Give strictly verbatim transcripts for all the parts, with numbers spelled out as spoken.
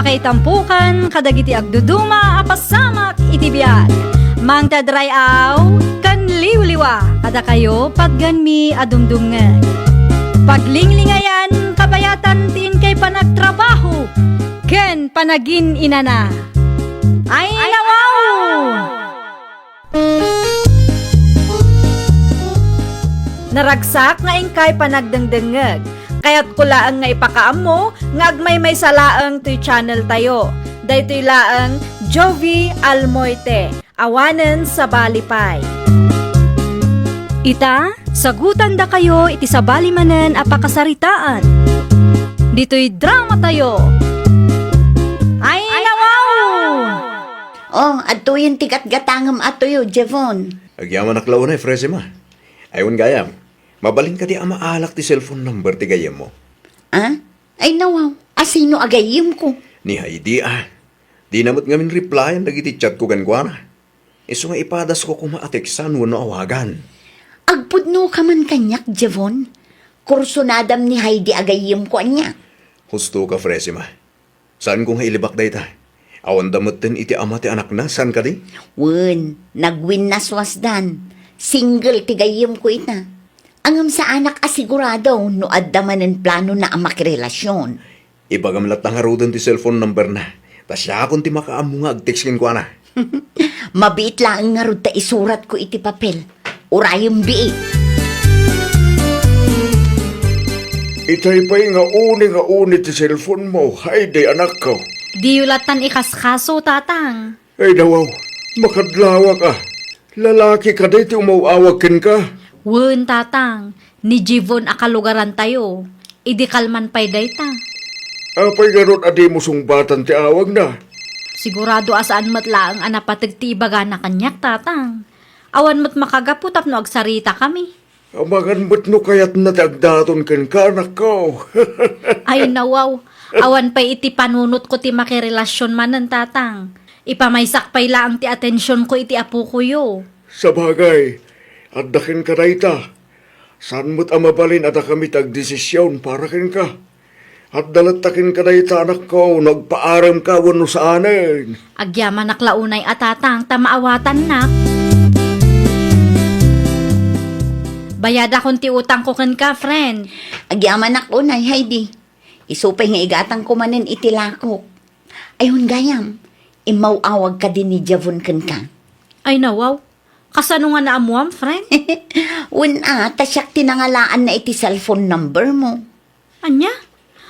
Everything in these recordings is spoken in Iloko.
Itampukan kadagiti agduduma a pasamak iti biag. Mangted ray-aw ken liwliwa kadakayo patgenmi a dumdumngeg. Paglinglingayan, kabayatan ti inkay panagtrabaho ken panagin-inana. Ay, nawaw! Naragsak nga inkay panagdengdengngeg. Kayatko laeng nga ipakaammo nga agmaymaysa laeng toy channel tayo. Daytoy laeng Jovie Almoite, awanen sabali pay. Ita, sagutandakayo iti sabali manen a pakasaritaan. Ditoy drama tayo. Ay, nawaw! Oh, adtoyen ti gatgatangem a tuyo, Jevon. Agyamanak la unay, Fresima. Ay, wen gayam, mabalin kadi a maalak ti cellphone number ti gayyemmo? Ah? Ay, nawaw. Asino a gayyemko? Ni Heidi, ah. Dina met ngamin replyan dagiti chatko kenkuana. Isu nga ipadasko koma a teksan wenno awagan. Agpudnoka man kaniak, Jevon. Kursunadam ni Heidi a gayyemko ania. Husto ka, Fresima. Saanko nga ilibak dayta. Awanda metten iti ama ti anakna, saan kadi? Wen, nagwinnaswasdan. Single ti gayyemko ita. Ngem saanak a sigurado no adda manen planona a makirelasion. Ibagam latta ngaruden ti cellphone numberna. Ta siakon ti makaammo nga agtext kenkuana. Mabiit laeng ngarud ta isuratko iti papel. Urayem bii. Itay pay nga uni nga uni ti cellphone mo, Heidi, anakko. Diyo lattan ikaskaso, Tatang. Ay, nawaw, makadlawak, ah. Lalaki kadi ti umaw-awag kenka? Wen, Tatang. Ni Jevon a kalugarantayo. Idi kalman pay dayta. Apay ngarud a dimo sungbatan ti awagna? Sigurado a saan met laeng a napateg ti ibagana kaniak, Tatang. Awan met makagapu tapno agsaritakami. Amangan met no kayatna ti agdaton kenka, anakko. Ay, nawaw. Awan pay iti panunotko ti makirelasion manen, Tatang. Ipamaysak pay laeng ti atensionko iti apokoyo. Sabagay, adda kenka dayta. Saan met a mabalin a dakami ti agdesision para kenka. Adda latta kenka dayta, anakko, no agpaaremka wenno saanen. Agyamanak la unay a Tatang ta maawatannak. Bayadakon ti utangko kenka, friend. Agyamanak unay, Heidi. Isu pay nga igatangko manen iti lakok. Ay, wen gayam, immaw-awag kadi ni Jevon kenka? Ay, nawaw. Kasano nga naammuam, friend? Wen a, ta siak ti nangalaanna iti cellphone number mo. Ania?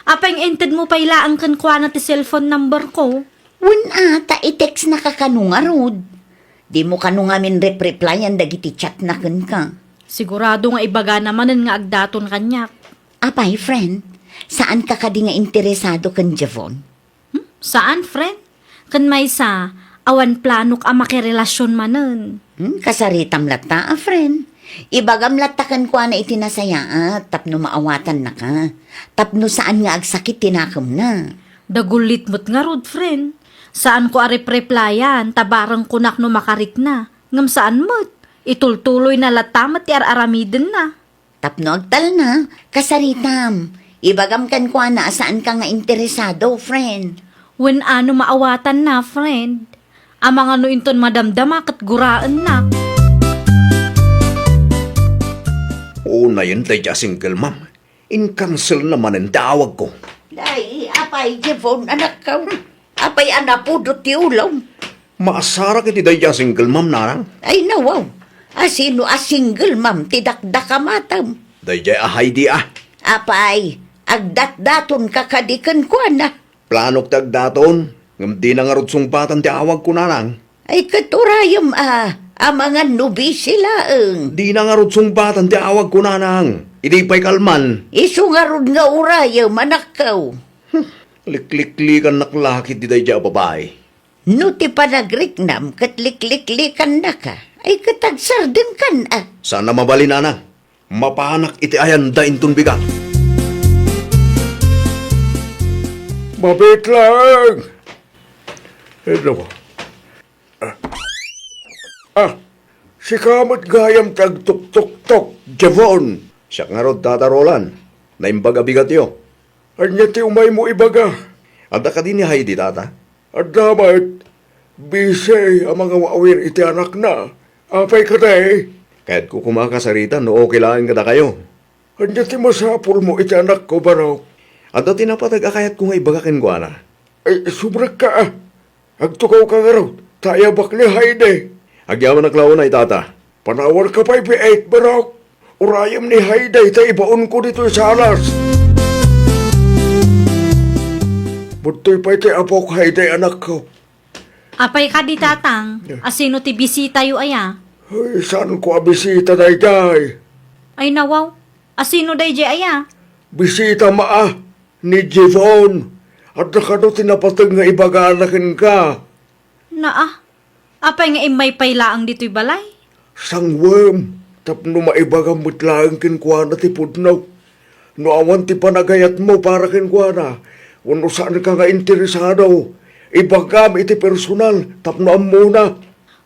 Apay nga intedmo pay laeng kenkuana ti cellphone number ko? Wen a, ta i-textnaka kano ngarud. Dimo kano ngamin rep-replyan dagiti chatna kenka. Sigurado nga ibagana manen nga agdaton kaniak. Apay, friend, saanka kadi nga interesado ken Jevon? Hmm? Saan, friend? Ken maysa, awan planok a makirelasion manen. Hmm, kasaritam latta a friend. Ibagam latta kenkuana iti nasayaat tapno maawatannaka, tapno saan nga agsakit ti nakemna. Dagullit met ngarud, friend. Saanko a rep-replyan ta bareng kunak no makarikna. Ngem saan met. Itultuloyna latta met ti ar-aramidenna. Tapno agtalna, kasaritam. Ibagam kenkuana a saanka nga interesado, friend. Wen a no maawatanna, friend. Amangan no inton madamdama ket guraennak. Unayen daydiay a single mom. Inkanselna manen ti awagko. Ay, apay, Jevon, anakko. Apay a napudot ti ulom? Maasarak iti daydiay a single mom, nanang. Ay, nawaw. Asino a single mom ti dakdakamatam? Daydiay a Heidi a. Apay, agdatdatonka kadi kenkuana? Planok ti agdaton, ngem dina ngarud sungbatan ti awagko, nanang. Ay, ket urayem a, amangan no busy laeng. Dina ngarud sungbatan ti awagko, nanang. Idi pay kalman. Isu ngarud nga urayem, anakko. Hmm, likliklikannak la ketdi daydiay a babai. No ti panagriknam ket likliklikannaka, ay ket agsardengkan a. Saan a mabalin, nanang. Mapanak iti ayanda inton bigat. Mabiit laeng! Hello. Ah. Ah, sika met gayam ti agtuktoktok, Jevon. Siak ngarud, Tata Roland. Naimbag a bigatyo. Ania ti umaymo ibaga? Adda kadi ni Heidi, tata? Adda met. Busy a mangawawir iti anakna. Apay kadi? Kayatko koma a kasarita no okay laeng kadakayo. Ania ti masapulmo iti anakko, Barok? Adda ti napateg a kayatko nga ibaga kenkuana. Ay, sumrekka, a. Agtukawka ngarud, ta ayabak ni Heidi. Agyamanak la unay, tata. Panawanka pay biit, Barok. Urayem ni Heidi ta ibaonko ditoy salas. Budtoy pay ti apok, Heidi, anakko. Apay kadi, tatang? Asino ti bisitayo aya? Ay, saanko a bisita daydiay? Ay, nawaw. Asino daydiay aya? Bisita, maa, ni Jevon. Adda kano ti napateg nga ibagana kenka. Naa, apay nga immay pay laeng ditoy balay? Sangwem, tapno maibagam met laeng kenkuana ti pudno. No awan ti panagayatmo para kenkuana, wenno saanka nga interesado, ibagam iti personal tapno ammona.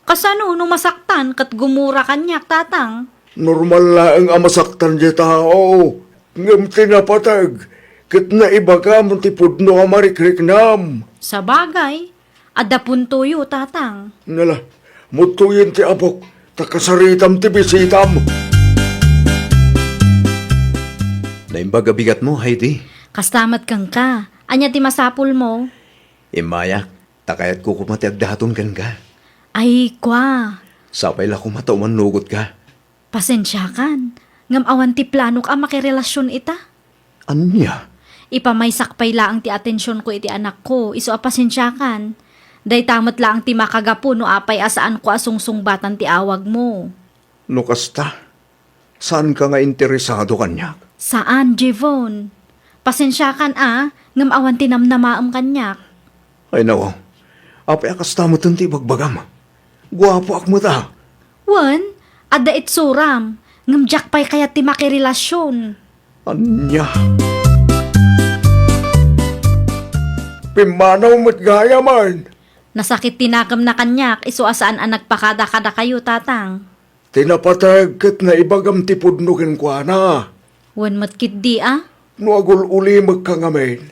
Kasano no masaktan ket gumura kaniak, tatang? Normal laeng a masaktan ti tao, ngem ti napateg ket naibagam ti pudno a marikriknam. Sabagay, adda puntoyo, tatang. Nala, mudtoyen ti apok, ta kasaritam ti bisitam. Naimbag a bigatmo, Heidi. Kasta met kenka. Ania ti masapulmo? Immayak, ta kayatko koma ti agdaton kenka. Ay, kua. Sapay la koma ta umannugotka. Pasensiakan, ngem awan ti planok a makirelasion ita. Ania? Ipamaysak pay laeng ti atensionko iti anakko, isu a pasensiakan. Dayta met laeng ti makagapu no apay a saanko a sungsungbatan ti awagmo. No kasta, saanka nga interesado kaniak? Saan, Jevon. Pasensiakan a, ngem awan ti namnamaem kaniak. Ay, nawaw. Apay a kasta metten ti ibagbagam? Guapoak met a. Wen, adda itsuram, ngem diak pay kayat ti makirelasion. Ania? Pimmanaw met gayamen. Nasakit ti nakemna kaniak, isu a saan a nagpakada kadakayo, tatang. Ti napateg ket naibagam ti pudno kenkuana. Wen met ketdi a? No agul-ulimekka ngamin,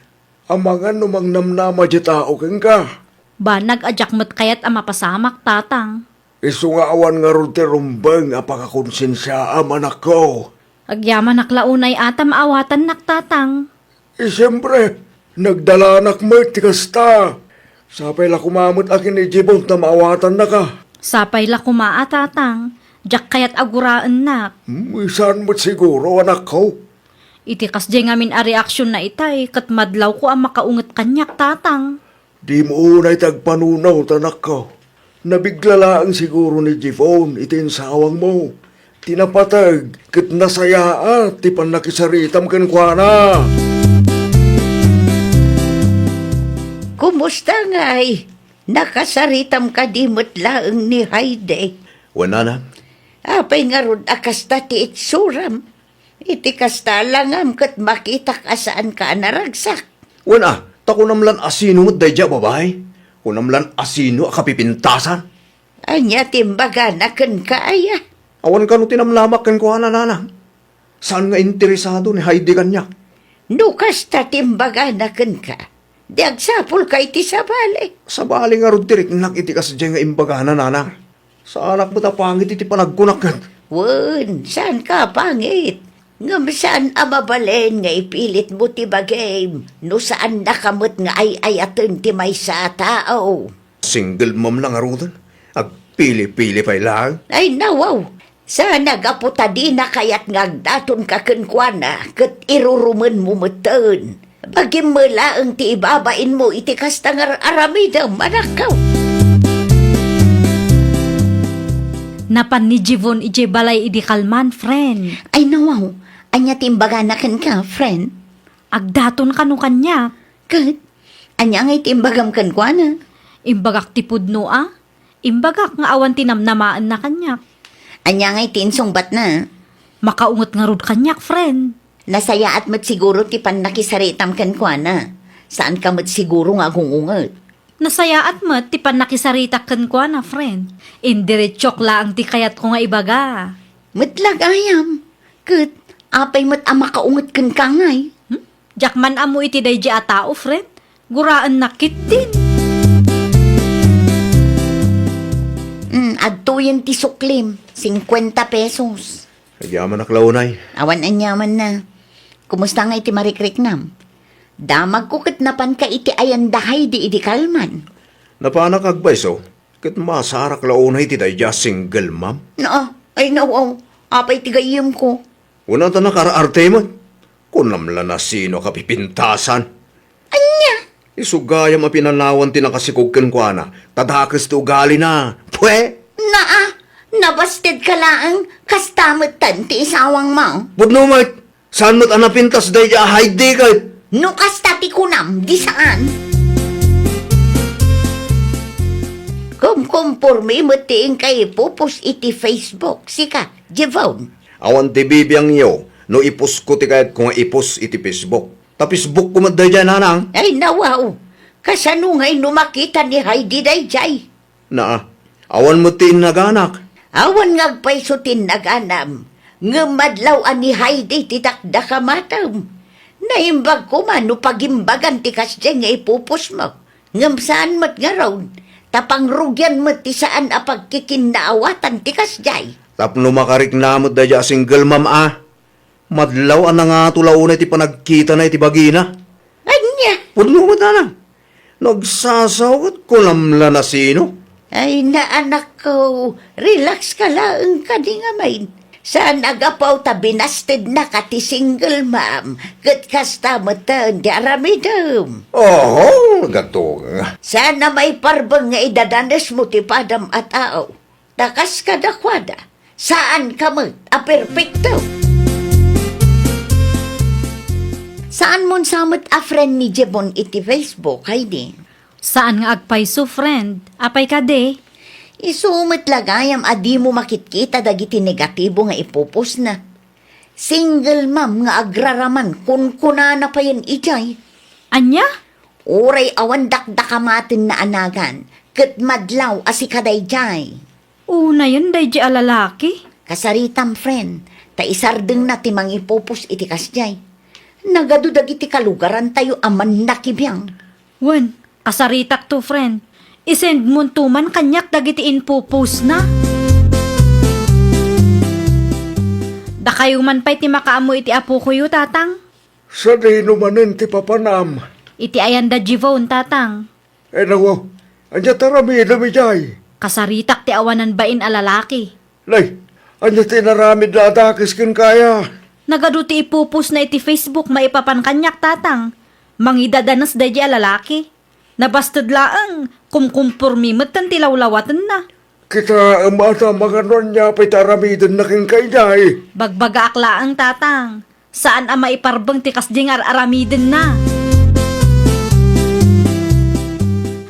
amangan no mangnamnama ti tao kenka. Banag a diak met kayat a mapasamak, tatang. Isu nga awan ngarud ti rumbeng a pakakonsensiaam, anakko. Agyamanak la unay a ta maawatannak, tatang. Eh, siempre, nagdalanak met ti kasta. Sapay la koma met a ken ni Jevon ta maawatannaka. Sapay la koma a, tatang. Diak kayat a guraennak. Hmm, saan met siguro, anakko? Iti kasdiay ngamin a reaksionna itay, ket madlawko a makaunget kaniak, tatang. Dimo unay ti agpanunot, anakko. Nabigla laeng siguro ni Jevon iti insawangmo. Ti napateg ket nasayaat ti pannakisaritam kenkuana. Kumusta ngay? Nakasaritam kadi met laeng ni Heidi? Wen, nanang. Apay ngarud a kasta ti itsuram? Iti kasta, langam ket makitak a saanka a naragsak. Wen a, ta kunam lan asino met daydiay a babai? Kunam lan asino a kapipintasan? Ania ti imbagana kenka aya? Awan kano ti namnamak kenkuana, nanang. Saan nga interesado ni Heidi kaniak. No kasta ti imbagana kenka, di agsapulka iti sabali. Sabali ngarud ti riknak iti kasdiay nga imbagana, nanang. Saanak met a pangit iti panagkunak ket. Wen, saanka a pangit. Ngem saan a mabalin nga ipilitmo ti bagim no saannaka met nga ay-ayaten ti maysa a tao. Single mom la ngaruden. Agpili-pili pay laeng. Ay, nawaw! Saan a gapu ta dina kayat nga agdatonka kenkuana ket irurumenmo metten. Bagim met laeng ti ibabainmo iti kasta nga ar-aramidem, anakko. Napan ni Jevon idiay balay idi kalman, friend. Ay, nawaw. Ania ti imbagana kenka, friend? Agdaton kano kaniak. Ket, ania ngay ti imbagam kenkuana? Imbagak ti pudno a. Imbagak nga awan ti namnamaenna kaniak. Ania ngay ti insungbatna? Makaunget ngarud kaniak, friend. Nasayaat met siguro ti pannakisaritam kenkuana. Saanka met siguro nga agung-unget. Nasayaat met ti pannakisaritak kenkuana, friend. Indiretsuak laeng ti kayatko nga ibaga. Met la gayam. Ket, apay met a makaunget kenka ngay? Hmm? Diak man ammo iti daydiay a tao, friend. Guraennak ketdin. Mm, adtoyen ti suklim, singkuenta pesos. Agyamanak la unay. Awan aniamanna. Kumusta ngay ti marikriknam? Damagko ket napanka iti ayan da Heidi idi kalman. Napanak agpayso, ket masarak la unay ti daydi a single mom. Naa, ay nawaw, apay ti gayyemko? Kuna ta nakar-arte met. Kunam la nasino a kapipintasan. Ania? Isu gayam a pinanawan ti nakasikog kenkuana, ta dakes ti ugalina. Pwe! Naa, nabastedka laeng, kasta metten ti isawangmo. Pudno met, saan met a napintas daydi a Heidi ket? No kasta ti kunam, di saan. Kumkumpormi met ti inka ipupos iti Facebook, sika, Jevon. Awan ti bibiangyo no ipusko ti kayatko nga ipos iti Facebook. Ta Facebook ko met daydiay, nanang. Ay, nawaw. Kasano ngay no makita ni Heidi daydiay? Naa, awan met ti innaganak. Awan nga agpayso ti innaganam. Ngem madlaw a ni Heidi ti dakdakamatem. Naimbag koma no pagimbagan ti kasdiay nga ipupos mo. Ngem saan met ngarud, ta pangrugian met ti saan a pagkikinnaawatan ti kasdiay. Tapno makarikna met daydiay a single mom a. Madlaw a nangato la unay ti panagkitana iti bagina. Ania? Pudno met, nanang. No agsasaw ket kunam la nasino. Ay, naanakko, relax ka laeng kadi ngamin. Saan a gapu ta binastednaka ti single mom, ket kasta metten ti aramidem. Oho, gato nga. Saan a maiparbeng nga idadanesmo ti padam a tao. Ta kas kadakuada, saanka met a perpekto. Saanmon sa met a friend ni Jevon iti Facebook, Heidi? Saan nga agpayso, friend. Apay kadi? Isu met la gayam a dimo makitkita dagiti negatibo nga ipupusna. Single mom nga agraraman, kunkunana payen idiay. Ania? Uray awan dakdakamatenna a nagan, ket madlaw a sika daydiay. Unayen daydiay a lalaki? Kasaritam, friend, ta isardengna ti mangipupos iti kasdiay. Nagadu dagiti kalugarantayo a mannakibiang. Wen, kasaritakto, friend. Isendmonto man kaniak dagiti impupusna. Dakayo man pay ti makaammo iti apokoyo, Tatang. Sadino manen ti papanam? Iti ayan da Jevon, Tatang. Ay, nawaw, ania ti aramidem idiay? Kasaritak ti awanan bain a lalaki. Nay, ania ti inaramidna a dakes kenka aya? Nagadu ti ipupusna iti Facebook maipapan kaniak, Tatang. Mangidadanes daydiay a lalaki. Nabasted laeng, kumkumpormi metten ti lawlawatenna. Kitaem a ta mangano ania pay ti aramidenna kenka idiay. Bagbagaak laeng, Tatang. Saan a maiparbeng ti kasdi nga ar-aramidenna.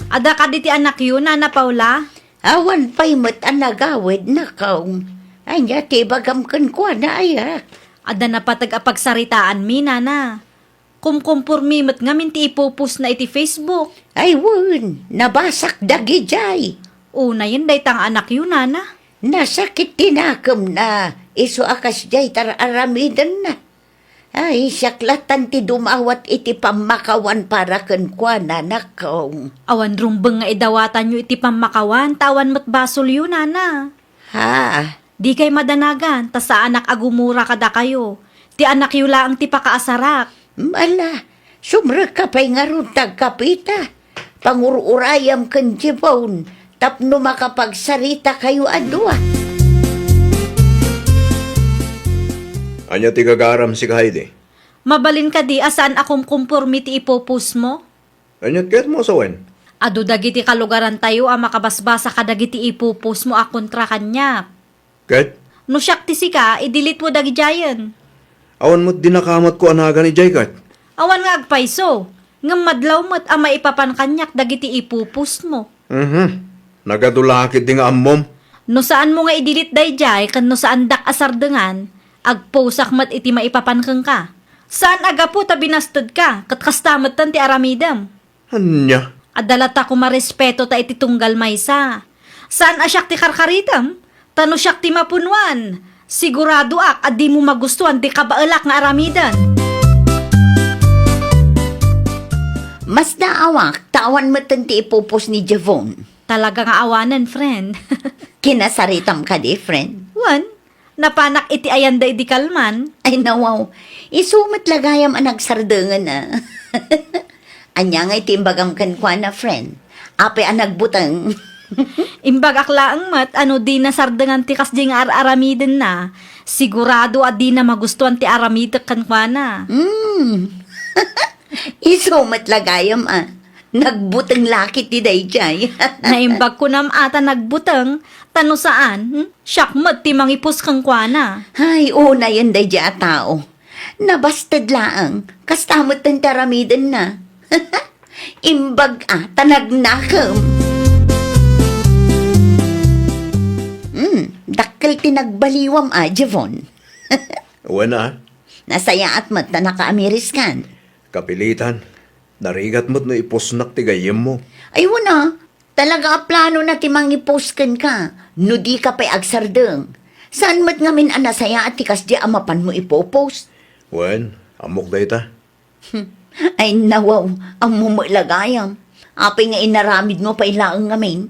Adda kadi ti anakyo, Nana Paula? Awan pay met a nagawid, nakaw. Ania ti ibagam kenkuana, aya? Adda napateg a pagsaritaanmi, Nana. Kumkumpormi met ngamin ti ipupusna iti Facebook. Ay wen, nabasak dagidiay. Unayen dayta nga anakyo, Nana. Nasakit ti nakemna, isu a kasdiay ti ar-aramidenna. Ay, siak lattan ti dumawat iti pammakawan para kenkuana, nakaw. Awan rumbeng nga idawatanyo iti pammakawan, ta awan met basolyo, Nana. Ha? Dikay madanagan, ta saanak a gumura kadakayo. Ti anakyo laeng ti pakaasarak. Ala, sumrekka pay ngarud ti agkapita. Pangur-urayam ken Jevon tapno makapagsaritakayo a dua. Ania ti gagaram, sika, Heidi? Mabalin kadi a saan a kumkumpormi ti ipupusmo? Ania ti kayatmo a sawen? Adu dagiti kalugarantayo a makabasbasa kadagiti ipupusmo a kontra kaniak. Ket? No siak ti sika, i-delete-mo dagidiayen. Awan met di nakamatko a nagan idiay ket? Awan nga agpayso, ngem madlaw met a maipapan kaniak dagiti ipupusmo. Mhm. Nagadu la ketdi nga ammom. No saanmo nga i-delete daydiay ken no saandak a sardengan, agposak met iti maipapan kenka. Saan a gapu ta binastedka, ket kasta metten ti aramidem. Ania? Adda latta koma respeto ta iti tunggal maysa. Saan a siak ti karkaritem, ta no siak ti mapunuan, siguradoak a dimo magustuan ti kabaelak nga aramiden. Masdaawak, ta awan metten ti ipupos ni Javon. Talaga nga awanen, friend. Kinasaritam kadi, friend? Wen, napanak iti ayanda idi kalman. Ay, nawaw. Isu met la gayam a nagsardengen, a. Ania ngay ti imbagam kenkuana, friend? Apay a nagbuteng? Imbagak laeng met a no dina sardengan ti kasdiay nga ar-aramidenna, sigurado a dina magustuan ti aramidek kenkuana. Hmm. Isu met la gayam, a. Nagbuteng la ketdi daydiay. Naimbag kunam a ta nagbuteng, ta no saan, hmm? Siak met ti mangipos kenkuana. Ay, unayen daydiay a tao. Nabasted laeng, kasta met ti aramidenna. Imbag a, ta nagnakem. Hmm, dakkel ti nagbaliwam a, Javon. Wen a. Nasayaat met ta nakaamiriskan. Kapilitan, narigat met no ipusnak ti gayyemmo. Ay, wen a, talaga a planona ti mangipos kenka, no dika pay agsardeng. Saan met ngamin a nasayaat ti kasdi a mapanmo ipupos? Wen, ammok dayta. Ay, nawaw, ammo met la gayam. Apay nga inaramidmo pay laeng ngamin?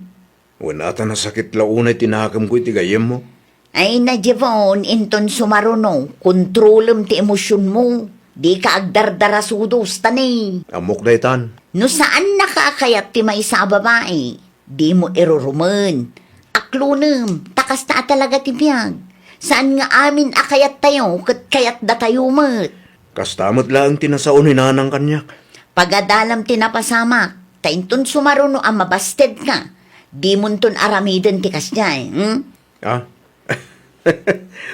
Wen a ta nasakit la unay ti nakemko iti gayyemmo. Ay, na, Javon, inton sumaruno, kontrolem ti emosionmo. Dika agdardarasudos, ta ni. Ammok daytan. No saannaka a kayat ti maysa a babai, dimo irurumen. Aklonem, ta kasta a talaga ti biag. Saan nga amin a kayattayo ket kayatdatayo met. Kasta met laeng ti nasao ni nanang kaniak. Pagadalam ti napasamak, ta inton sumaruno a mabastedka, dimonton aramiden ti kasdiay, hmm? Ah?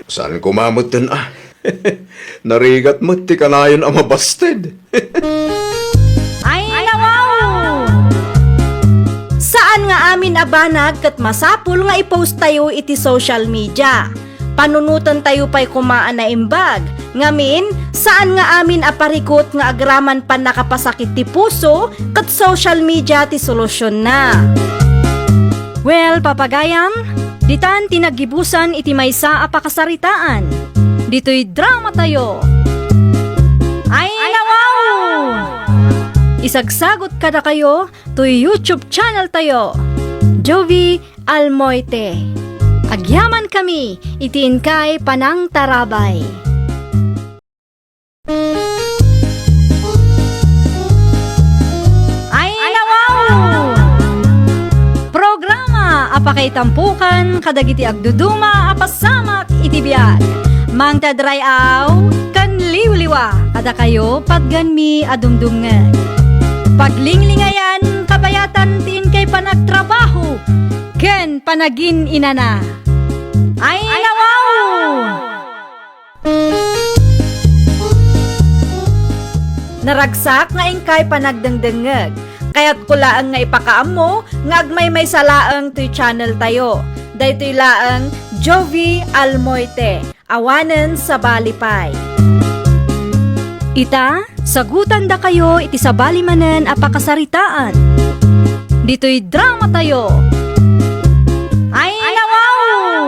Saan koma metten a. Narigat met ti kanayon a mabasted. Ay, nawaw! Saan nga amin a banag ket masapul nga i-post tayo iti social media. Panunoten tayo pay koma a naimbag. Ngamin, saan nga amin a parikut nga agraman pannakapasakit ti puso ket social media ti solusionna. Well, papagayam, ditan ti naggibusan iti maysa a pakasaritaan. Ditoy drama tayo. Ay, nawaw! Isagsagot kadakayo toy YouTube channel tayo, Jovie Almoite. Agyaman kami iti inkay panangtarabay. Ay, nawaw! Programa a pakaitampukan kadagiti agduduma a pasamak iti biag. Mangted ray-aw ken liwliwa kadakayo patgenmi a dumdumngeg. Paglinglingayan, kabayatan ti inkay panagtrabaho ken panagin-inana. Ay, nawaw! Naragsak nga inkay panagdengdengngeg. Kayatko laeng nga ipakaammo nga agmaymaysa laeng toy channel tayo. Daytoy laeng Jovie Almoite, awanen sabali pay. Ita, sagutandakayo iti sabali manen a pakasaritaan. Ditoy drama tayo. Ay, nawaw!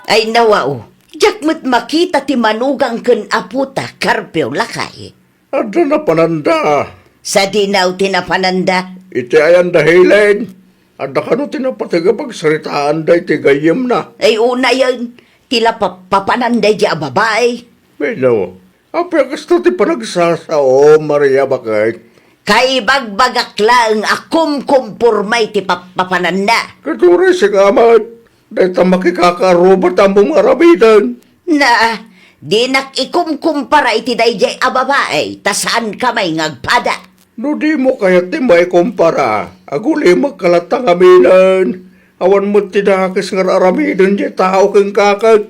Ay, nawaw! Diak met makita ti manugang ken apota, Carpio, lakay. Adda napananda. Sadino ti napananda? Iti ayanda Helen. Adda kano ti napateg a pagsaritaanda iti gayyemna. Ay, unayen, ti la pa-, papananda iti a babai. Beno, apay a kasta ti panagsasao, Maria, baket? Kaibagbagak laeng a kumkumporma iti pap-, papananda. Ket uray sika met, dayta makikakaarruba ti ammom nga aramiden. Na, dinak ikumkumpara iti daydiay a babai, ta saan ka may nga agpada. No dimo kayat ti maikumpara, agulimekka latta ngaminen. Awan met ti dakes nga ar-aramiden ti tao kenka ket.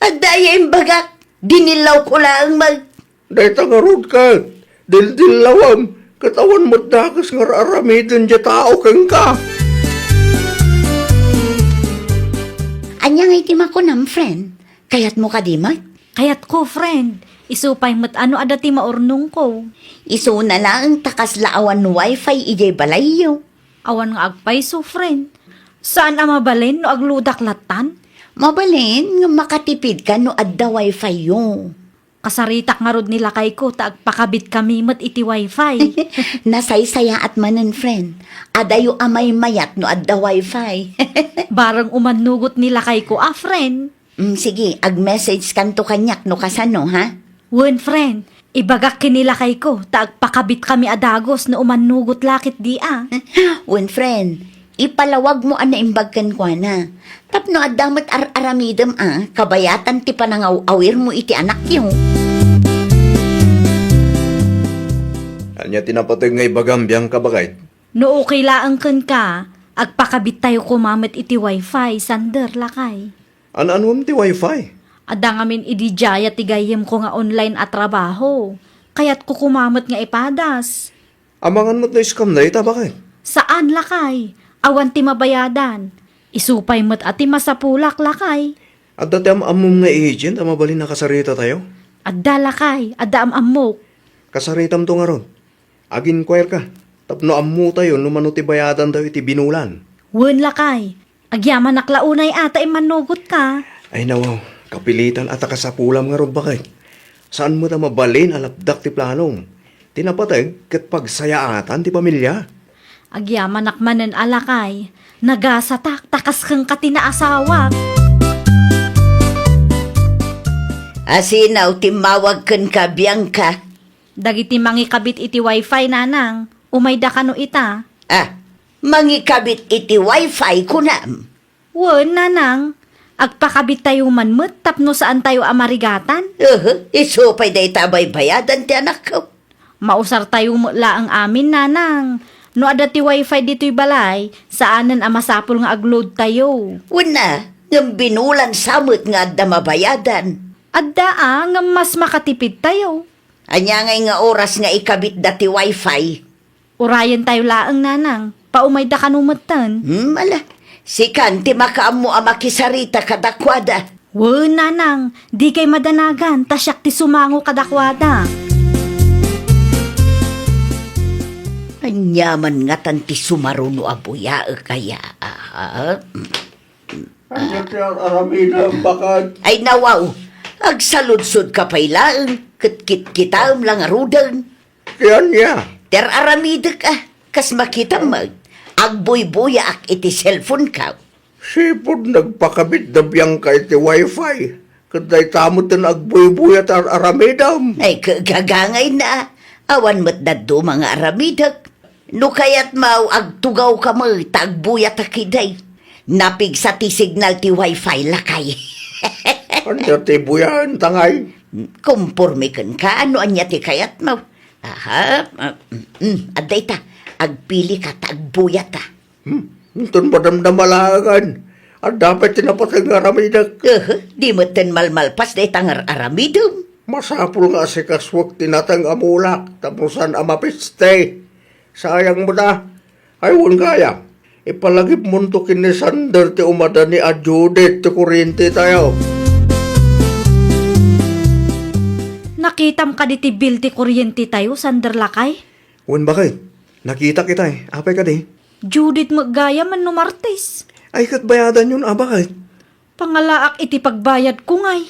Adda aya imbagak, dinillawko laeng met. Dayta ngarud ket, dildillawem, ket awan met dakes nga ar-aramiden ti tao kenka. Ania ngay ti makunam, friend? Kayatmo kadi met? Kayatko, friend. Isu pay met a no adda ti maurnongko. Isuna laeng ta kasla awan wifi idiay balayyo. Awan nga agpayso, friend. Saan a mabalin no agludak lattan? Mabalin nga makatipidka no adda wifi-yo. Kasaritak ngarud ni lakayko ta agpakabitkami met iti wifi. Nasaysayaat manen, friend. Adayo a maymayat no adda wifi. Bareng umannugot ni lakayko a, friend. Mm, sige, ag-message kanto kaniak no kasano, ha? Wen, friend. Ibagak ken ni lakayko ta agpakabitkami a dagus no umannugot la ketdi a. Wen, friend. Ipalawagmo a naimbag kenkuana. Tapno adda met ar-aramidem a kabayatan ti panangaw-awirmo iti anakyo. Ania ti napateg nga ibagam, Bianca, baket? No okay laeng kenka, agpakabittayo koma met iti wifi, Sander, lakay. An-anuem ti wifi? Adda ngamin idi diay ti gayyemko nga online a trabaho. Kayatko koma met nga ipadas. Amangan met no scam dayta, baket? Saan, lakay. Awan ti mabayadan. Isu pay met a ti masapulak, lakay. Adda ti am-ammom nga agent a mabalin a kasarita tayo? Adda, lakay. Adda am-ammok. Kasaritamto ngarud. Ag-inquire ka. Tapno ammo tayo no mano ti bayadan tayo iti binulan. Wen, lakay. Agyamanak la unay a ta immannugot ka. Ay, nawaw, kapilitan a ta kasapulam ngarud, baket. Saan met a mabalin a lapdak ti planom. Ti napateg ket pagsayaatan ti pamilya. Agyamanak manen a, lakay. Nagasatak ta kas kenka ti naasawak. Asinaw timmawag kenka, Bianca? Dagiti mangikabit iti wifi, nanang. Umayda kano ita? Ah, mangikabit iti wifi, kunam? Wen, nanang. Agpakabittayo man met tapno saantayo a marigatan. Uhu, isu pay dayta a baybayadan ti anakko. Mausartayo met laeng amin, nanang. No adda ti wifi ditoy balay, saanen a masapul nga agloadtayo. Wen a, ngem binulan sa met nga adda mabayadan. Adda a, ngem mas makatipidtayo. Ania ngay nga oras nga ikabitda ti wifi? Urayentayo laeng, nanang. Paumayda kano metten. Hmm, ala. Sikan ti makaammo a makisarita kadakuada. Wen, nanang, dikay madanagan ta siak ti sumango kadakuada. Ania man ngatan ti sumaruno a buyaek aya, a? Ania ti ar-aramidem, baket? Ay, nawaw, agsaludsodka pay laeng, ket kitkitaem la ngaruden. Ti ania? Ti ar-aramidek, a, kas makitam met, agbuybuyaak iti cellphone-ko. Sipud nagpakabit da Bianca iti wifi, ket dayta met ti agbuybuya ti ar-aramidem. Ay, ka-, gagangayna, awan met dadduma nga aramidek. No kayatmo, agtugawka met ta agbuyatak idiay. Napigsa ti signal ti wifi, lakay. Ania ti buyaenta ngay? Komporme kenka no ania ti kayatmo. Aha, ah, mm, mm, adda ita. Agpilika ta agbuyata. Hmm, inton madamdama laengen, adda pay ti napateg nga aramidek. Eh, di metten malmalpas dayta nga ar-aramidem. Masapul nga asikasuek ti nateng a mulak tapno saan a mapiste. Sayang met a. Ay, wen gayam, ipalagipmonto ken ni Sander ti umadani a due date ti kuryentetayo. Nakitam kadi ti bill ti kuryentetayo, Sander, lakay? Wen, baket. Nakitak itay. Apay kadi? Due date met gayam no Martes. Ay, ket bayadanyon a, baket? Pangalaak iti pagbayadko ngay.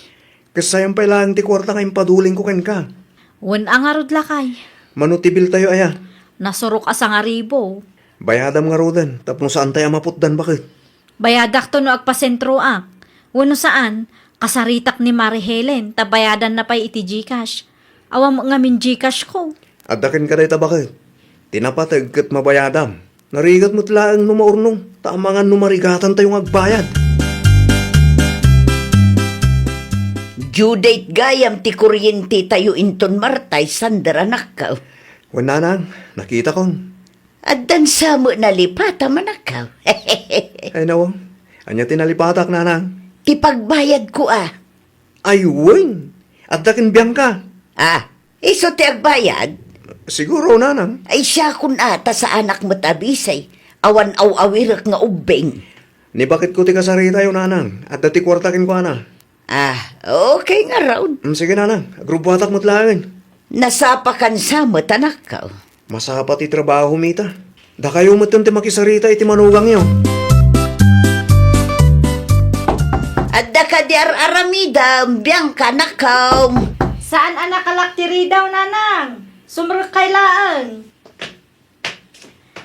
Ket sayang pay laeng ti kuarta nga impadulingko kenka. Wen a ngarud, lakay. Mano ti bill tayo aya? Nasurok a sangaribu. Bayadam ngaruden, tapno saantay a maputdan, baket. Bayadakto no agpasentroak. Wenno saan, kasaritak ni Mari Helen, ta bayadanna pay iti GCash. Awan met ngamin GCash ko. Adda kenka dayta, baket. Ti napateg ket mabayadam. Narigat met laeng no maurnong, ta amangan no marigatantayo nga agbayad. Due date gayam ti kuryentetayo inton Martes, Sander, anakko. Wen, nanang, nakitakon. Addan sa met nalipatam, anakko. Ay, nawaw. Ania ti nalipatak, nanang? Ti pagbayadko a. Ay, wen. Adda ken Bianca. Ah, isu ti agbayad? Siguro, nanang. Ay, siakon a, ta saanak met a bisi. Awan aw-awirek nga ubbing. Ni baketko ti kasaritayo, nanang. Adda ti kuarta kenkuana. Ah, okay ngarud. Mm, sige, nanang. Agrubbuatak met laeng. Nasapakan sa met, anakko. Masapa ti trabahom ita. Dakayo metten ti makisarita iti manugangyo. Adda kadi ar-aramidem, Bianca, anakko? Saan a nakalak ti ridaw, nanang? Sumrekkay laeng.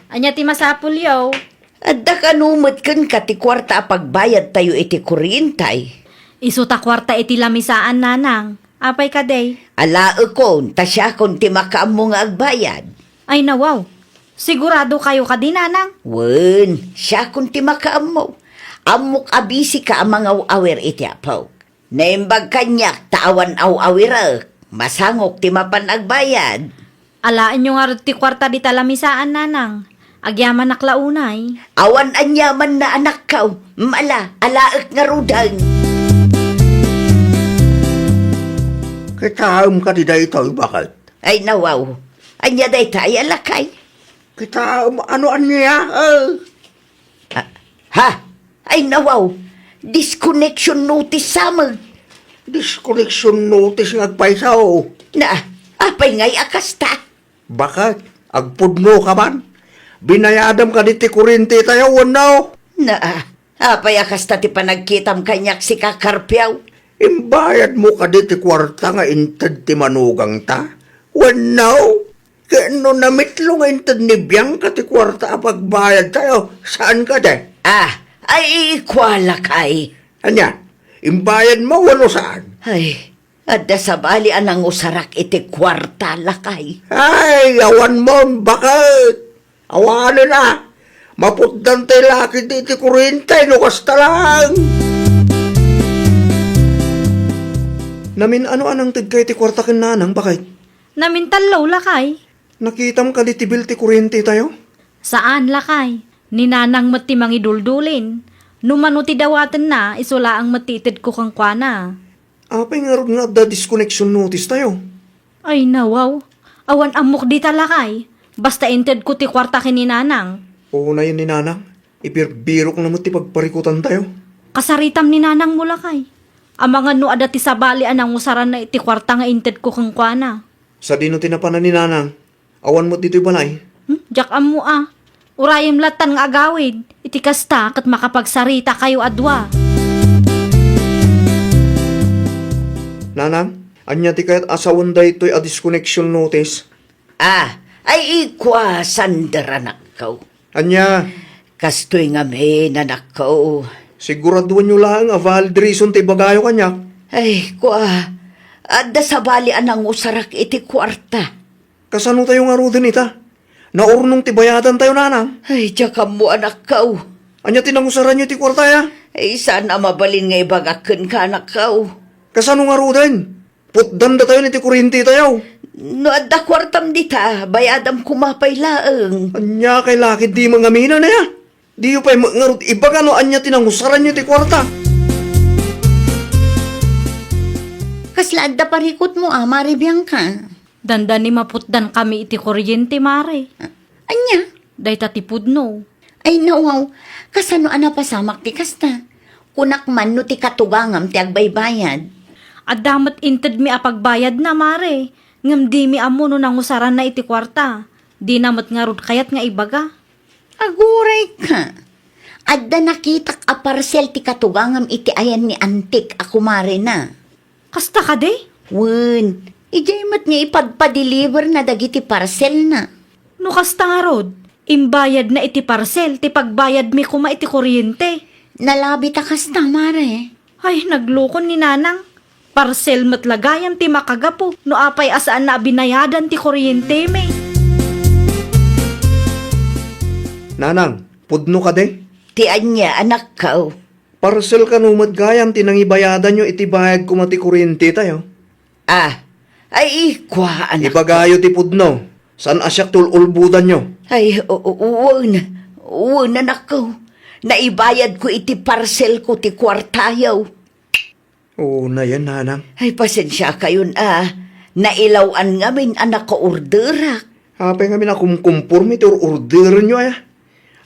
Ania ti masapulyo? Adda kano met kenka ti kuarta a pagbayadtayo iti kuryente? Isu ta kuarta iti lamisaan, nanang. Apay kadi? Alaekon, ta siakon ti makaammo nga agbayad. Ay, nawaw. Siguradokayo kadi, nanang? Wen, siakon ti makaammo. Ammok a bisika a mangaw-awir iti apok. Naimbag kaniak ta awan aw-awirek. Masangok ti mapan agbayad. Alaenyo ngarud ti kuarta dita lamisaan, nanang. Agyamanak la unay. Awan aniamanna, anakko. Mala, alaek ngaruden. Kitaem kadi daytoy, baket? Ay, nawaw. Ania dayta, ay, alakay? Kitaem, ano ania? Eh. Ah, ha? Ay, nawaw. Disconnection notice sa met. Disconnection notice nga agpayso. Na, apay ngay a kasta? Baket, agpudno ka man? Binayadam kadi ti kuryente tayo, wenno? Na, apay a kasta ti panagkitam kaniak, sika, Carpio? Imbayad mo kadi ti kuarta nga inted ti manugangta? Wenno? Ken no namitlo nga inted ni Bianca ti kuarta a pagbayad tayo, saan kadi? Ah, ay, kua, lakay. Ania? Imbayad mo wenno saan? Ay, adda sabali a nangusarak iti kuarta, lakay. Ay, awan mon, baket? Awanen a. Maputdan tay lakay iti kuryente no kasta lang. Namin-ano a nangtedka iti kuarta ken nanang, baket? Namintallo, lakay. Nakitam kadi ti bill ti kuryente tayo? Saan, lakay. Ni nanang met ti mangiduldulin. No mano ti dawatenna, isu laeng met ti itedko kenkuana. Apay ngarud nga adda disconnection notice tayo? Ay, nawaw. Awan ammok dita, lakay. Basta intedko ti kuarta ken ni nanang. Unayen ni nanang. Ibirbirokna met ti pagparikutan tayo. Kasaritam ni nanang mo, lakay. Amangan no adda ti sabali a nangusaranna iti kuarta nga intedko kenkuana. Sadino ti napanan ni nanang? Awan met ditoy balay? Hmm, diak ammo a. Urayem lattan nga agawid. Iti kasta ket makapagsaritakayo a dua. Nanang, ania ti kayat a sawen daytoy a disconnection notice? Ah, ay, ikua, Sander, anakko. Ania? Kastoy ngamin, anakko. Siguraduanyo laeng a valid reason ti ibagayo kaniak. Ay, kua, adda sabali a nangusarak iti kuarta. Kasano tayo ngaruden ita? Naurnong ti bayadan tayo, nanang. Ay, diak ammo, anakko. Ania ti nangusaranyo iti kuarta, ya? Ay, saan a mabalin nga ibagak kenka, anakko. Kasano ngaruden? Putdan datayon iti kuryente tayo. No adda kuartam dita, bayadam koma pay laeng. Ania kay lakay di mangamina na ya? Diyo pay met ngarud ibaga no ania ti nangusaranyo iti kuarta. Kasla adda parikutmo a, Mare Bianca? Dandani maputdan kami iti kuryente, Mare. Ania? Dayta ti pudno. Ay, nawaw, kasano a napasamak ti kasta? Kunak man no ti katugangam ti agbaybayad. Adda met intedmi a pagbayadna, Mare, ngem dimi ammo no nangusaranna iti kuarta. Dina met ngarud kayat nga ibaga. Agurayka. Adda nakitak a parcel ti katugangam iti ayan ni Antik a kumarena. Kasta kadi? Wen, idiay met nga ipagpadeliverna dagiti parcelna. No kasta ngarud, imbayadna iti parcel ti pagbayadmi koma iti kuryente. Nalabit a kasta, Mare. Ay, naglukon ni Nanang. Parcel met la gayam ti makagapu no apay a saanna a binayadan ti kuryentemi. Nanang, pudno kadi? Ti ania, anakko? Parcel kano met gayam ti nangibayadanyo iti bayad koma ti kuryente tayo? Ah, ay, kua, anak. Ibagayo ti pudno. Saan a siak ti ul-ulbodanyo? Ay, o, o, wen, wen, anakko. Naibayadko iti parcelko ti kuartayo. Unayen, Nanang. Ay, pasensiakayon a. Nailaw-an ngamin a nakaorderak. Apay ngamin a kumkumporme ti or-orderenyo, aya?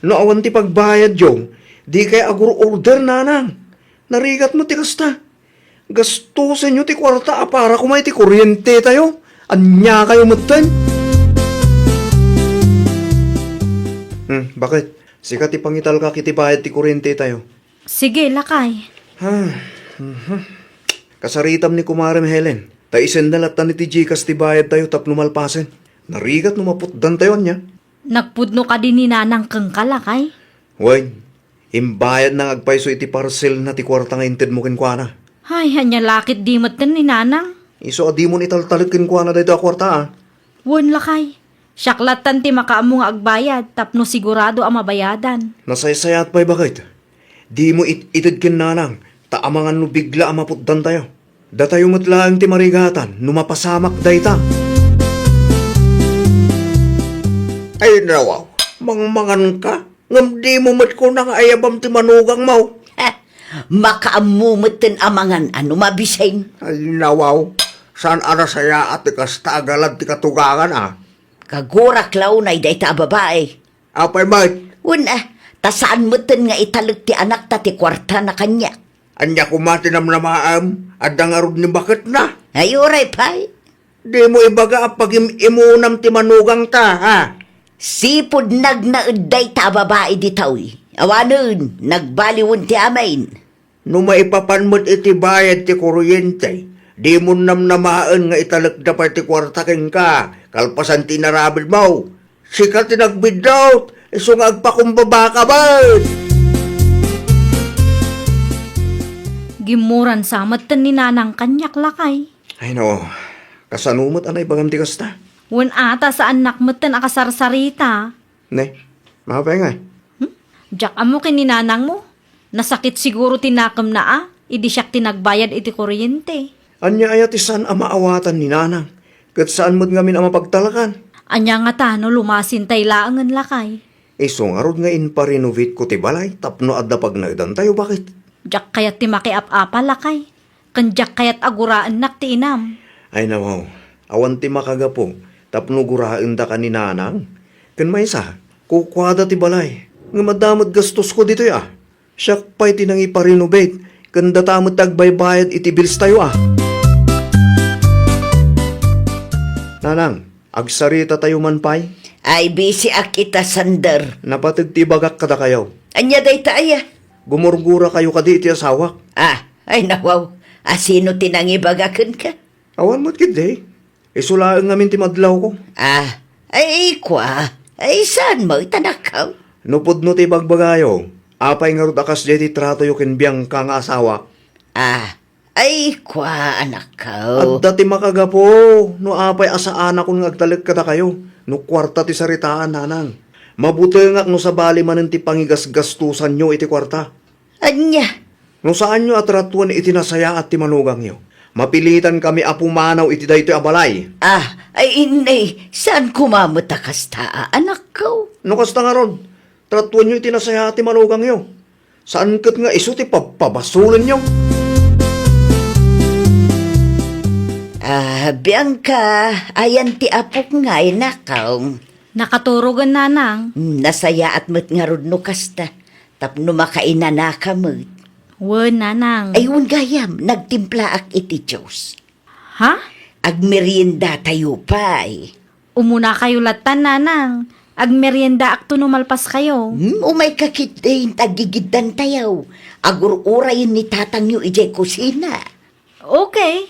No awan ti pagbayadyo, dikay agur-order, Nanang. Narigat met ti kasta. Gastosenyo ti kuarta a para koma iti kuryente tayo. Aniakayo metten? Hmm, baket? Sika ti pangitalkak iti bayad ti kuryente tayo. Sige, lakay. Ah, mhm. Kasaritam ni Kumarem Helen. Ta isenda lattan iti GCash ti bayadtayo tapno malpasen. Narigat no maputdantayo ania. Nagpudno kadi ni Nanang kenka, lakay? Wen, imbayadna nga agpayso iti parselna ti kuarta nga intedmo kenkuana. Ay, ania la ket di metten ni Nanang? Isu a dimon italtalek kenkuana daytoy a kuarta, a. Wen, lakay. Siak lattan ti makaammo nga agbayad tapno sigurado a mabayadan. Nasaysayaat pay baket. Dimo it-ited ken Nanang, ta amangan no bigla a maputdantayo. Datayo met laeng ti marigatan no mapasamak dayta. Ay, nawaw, mangmanganka? Ngem dimo met kuna nga ayabam ti manugangmo? Heh, makaammo metten a mangan a no mabisin. Ay, nawaw, saan a nasayaat ti kasta a galad ti katugangan, a? Kagurak la unay dayta a babai. Apay met? Wen, a, ta saan metten nga italek ti anakta ti kuartana kaniak. Ania koma ti namnamaem? Adda ngarud ni baketna? Ay, uray pay. Dimo ibaga a pagim-imunam ti manugangta, ha? Sipud nagnaed dayta a babai ditoy. Awanen, nagbaliwen ti amin. No maipapan met iti bayad ti kuryente, dimon namnamaen nga italekda pay ti kuarta kenka, kalpasan ti inarabidmo. Sika ti nagbiddut, isu nga agpakumbabaka met. Gimmuran sa metten ni Nanang kaniak, lakay. Ay, no. Kasano met a naibagam ti kasta? Wen, a, ta saannak metten a kasarsarita. Ne, mapay ngay? Hmm? Diak ammo ken ni Nanangmo. Nasakit siguro ti nakemna a, idi siak ti nagbayad iti kuryente. Ania aya ti saan a maawatan ni Nanang? Ket saan met ngamin a mapagtalakan? Ania ngata no lumasintay laengen, lakay? Isu ngarud nga imparenovateko ti balay tapno adda pagnaedantayo, baket. Diak kayat ti makiap-apa, lakay. Ken diak kayat a guraennak ti inam. Ay, nawaw, awan ti makagapu tapno guraendaka ni Nanang. Ken maysa, kukuada ti balay. Ngem adda met gastosko ditoy, a. Siak pay ti nangiparenovate, ken data met ti agbaybayad iti billstayo, a. Nanang, agsaritatayo man pay? Ay, bisiak ita, Sander. Napateg ti ibagak kadakayo. Ania dayta aya? Gumurgurakayo kadi iti asawak. A, ay, nawaw. A, sino ti nangibaga kenka? Awan met ketdi. Isu laeng ngamin ti madlawko. A, ay, kua. Ay, saan met, anakko? No pudno ti ibagbagayo, apay ngarud a kasdiay ti tratoyo ken Bianca nga asawak? A, ay, kua, anakko. Adda ti makagapu no apay a saanakon nga agtalek kadakayo no kuarta ti saritaan, Nanang. Mabutengak no sabali manen ti pangigasgastosanyo iti kuarta. Ania? No saanyo a tratuen iti nasayaat ti manugangyo, mapilitankami a pumanaw iti daytoy a balay. A, ay, inay, saan koma met a kasta, a, anakko? No kasta ngarud, tratuenyo iti nasayaat ti manugangyo. Saan ket nga isu ti pabpabasolenyo. A, Bianca, ayan ti apok ngay, anakko. Nakaturogen, Nanang. Hmm, nasayaat met ngarud no kasta. Tapno makainanaka met. Wen, Nanang. Ay, wen gayam, nagtimplaak iti juice. Ha? Agmeriendatayo pay. Umunakayo lattan, Nanang. Agmeriendaakto no malpaskayo. Hmm, umayka ketdin, aggigiddantayo. Agur-urayen ni tatangyo idiay kusina. Okay.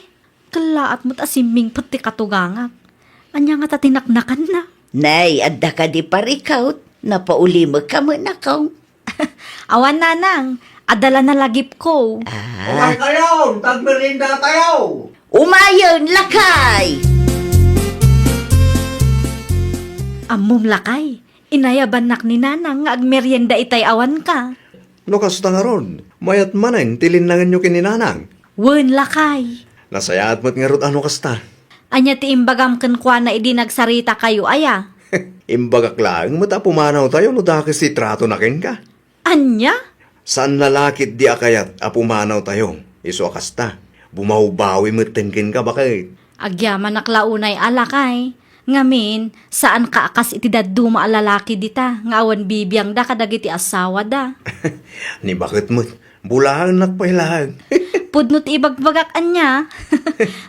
Kellaat met a simmingpet ti katugangak. Ania ngata ti naknakanna? Nay, adda kadi parikut? Napaulimekka met, anakko. Awan, Nanang. Adda la nalagipko. A. Umaykayon, tagmeriendatayo. Umayen, lakay! Ammom, lakay, inayabannak ni Nanang nga agmerienda itay awanka. No kasta ngarud, mayat manen ti linnangenyo ken ni Nanang. Wen, lakay. Nasayaat met ngarud a no kasta. Ania ti imbagam kenkuana idi nagsaritakayo aya? Imbagak laeng met a pumanawtayo no dakes ti tratona kenka. Ania? Saan la ketdi a kayat a pumanawtayo, isu a kasta. Bumawbawi metten kenka, baket. Agyamanak la unay a, lakay. Ngamin, saanka a kas iti dadduma a lalaki dita nga awan bibiangda kadagiti asawada. Ni baket met, bulaennak pay laeng. Pudno ti ibagbagak ania.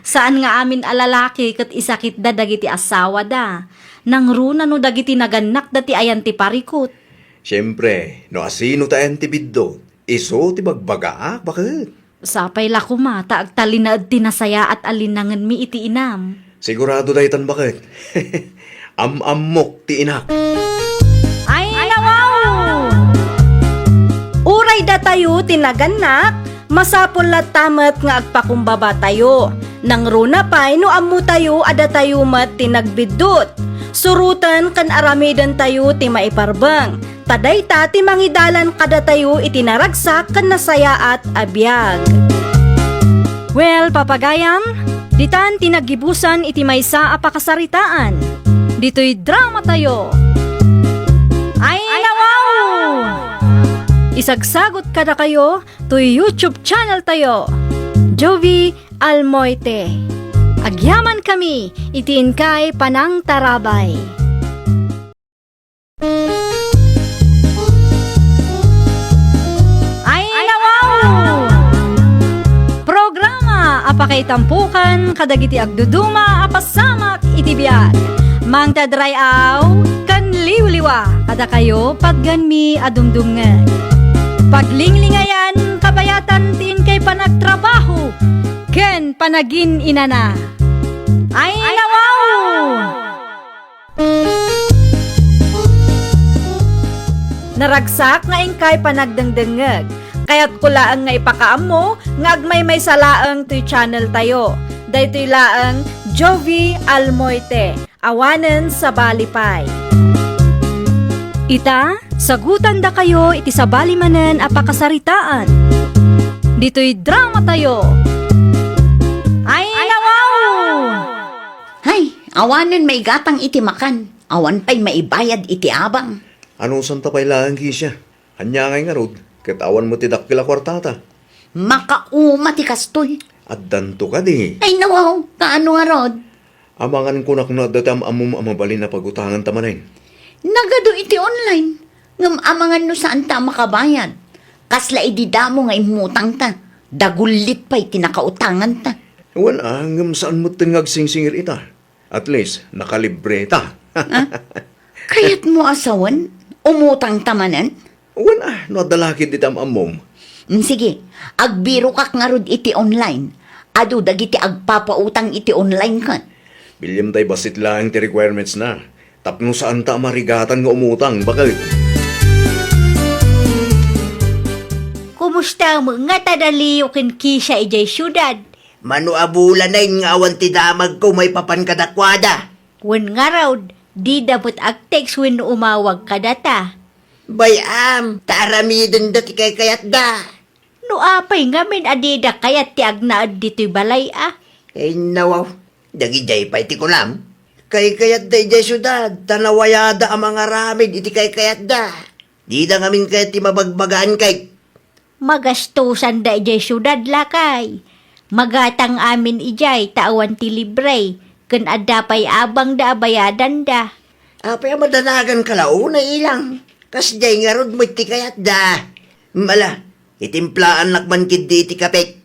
Saan nga amin a lalaki ket isakitda dagiti asawada. Nangruna no dagiti nagannakda ti ayan ti parikut. Siempre, no asino ti ayan ti biddut, isu ti bagbagaak, baket. Sapay la koma ta agtalinaed ti nasayaat a linangenmi iti inam. Sigurado daytan baket. Am-ammok ti inak. Ay, nawaw! Uray datayo ti nagannak, masapul latta met nga agpakumbabatayo. Nangruna pay no ammotayo a datayo met ti nagbiddut. Suroten ken aramidentayo ti maiparbeng. Ta dayta ti mangidalan kadatayo iti naragsak ken nasayaat a biag. Well, papagayam, ditan ti naggibusan iti maysa a pakasaritaan. Ditoy dramatayo. Ay, nawaw! Isagsagot kadakayo toy YouTube channel tayo, Jovie Almoite. Agyaman kami iti inkay panangtarabay. Ay, nawaw! Programa a pakaitampukan kadagiti agduduma a pasamak iti biag. Mangted ray-aw ken liwliwa kadakayo patgenmi a dumdumngeg. Paglinglingayan, kabayatan ti inkay panagtrabaho ken panagin-inana. Ay, nawaw! Naragsak nga inkay panagdengdengngeg. Kayatko laeng nga ipakaammo nga agmaymaysa laeng toy channel tayo. Daytoy laeng Jovie Almoite, awanen sabali pay. Ita, sagutandakayo iti sabali manen a pakasaritaan. Ditoy dramatayo. Ay, nawaw! Hay, awanen maigatang iti makan. Awan pay maibayad iti abang. Anusanta pay laeng, Kesia? Ania ngay ngarud, ket awan met ti dakkel a kuartata? Makauma ti kastoy. Addanto kadi? Ay, nawaw, kaano ngarud? Amangan kunak no adda ti am-ammom a mabalin a pagutanganta manen. Nagadu iti online, ngem amangan no saanta a makabayad. Kasla idi damo nga immutangta, dagullit pay ti nakautanganta. Wen a, ngem saan metten nga agsingsingir ita. At least, nakalibre ta. Ah? Kayatmo a sawen? Umutangta manen? Wen a, no adda la ketdi ti am-ammom. Mm, sige, agbirokak ngarud iti online. Adu dagiti agpapautang iti online ket. Bilyem tay bassit laeng ti requirements na. Tapno saanta a marigatan nga umutang, baket. Kumusta met nga ta Dalio ken Kesia idiay siudad? Mano a bulanen nga awan ti damagko maipapan kadakuada. Wen ngarud, dida met agtext wenno umawag kadata. Bay-am, ta aramidenda ti kaykayatda. No apay ngamin a dida kayat ti agnaed ditoy balay a? Ay, nawaw, dagidiay pay ti kunam. Kaykayatda idiay siudad, ta nawayada a mangaramid iti kaykayatda. Dida ngamin kayat ti mabagbagaan kay. Magastusanda idiay siudad, lakay. Magatang amin idiay ta awan ti libre, ken adda pay abangda a bayadanda. Apay a madanagan ka la unay, ilang? Kasdiay ngarud met ti kayatda. Mala, itimplaannak man ketdi iti kapek.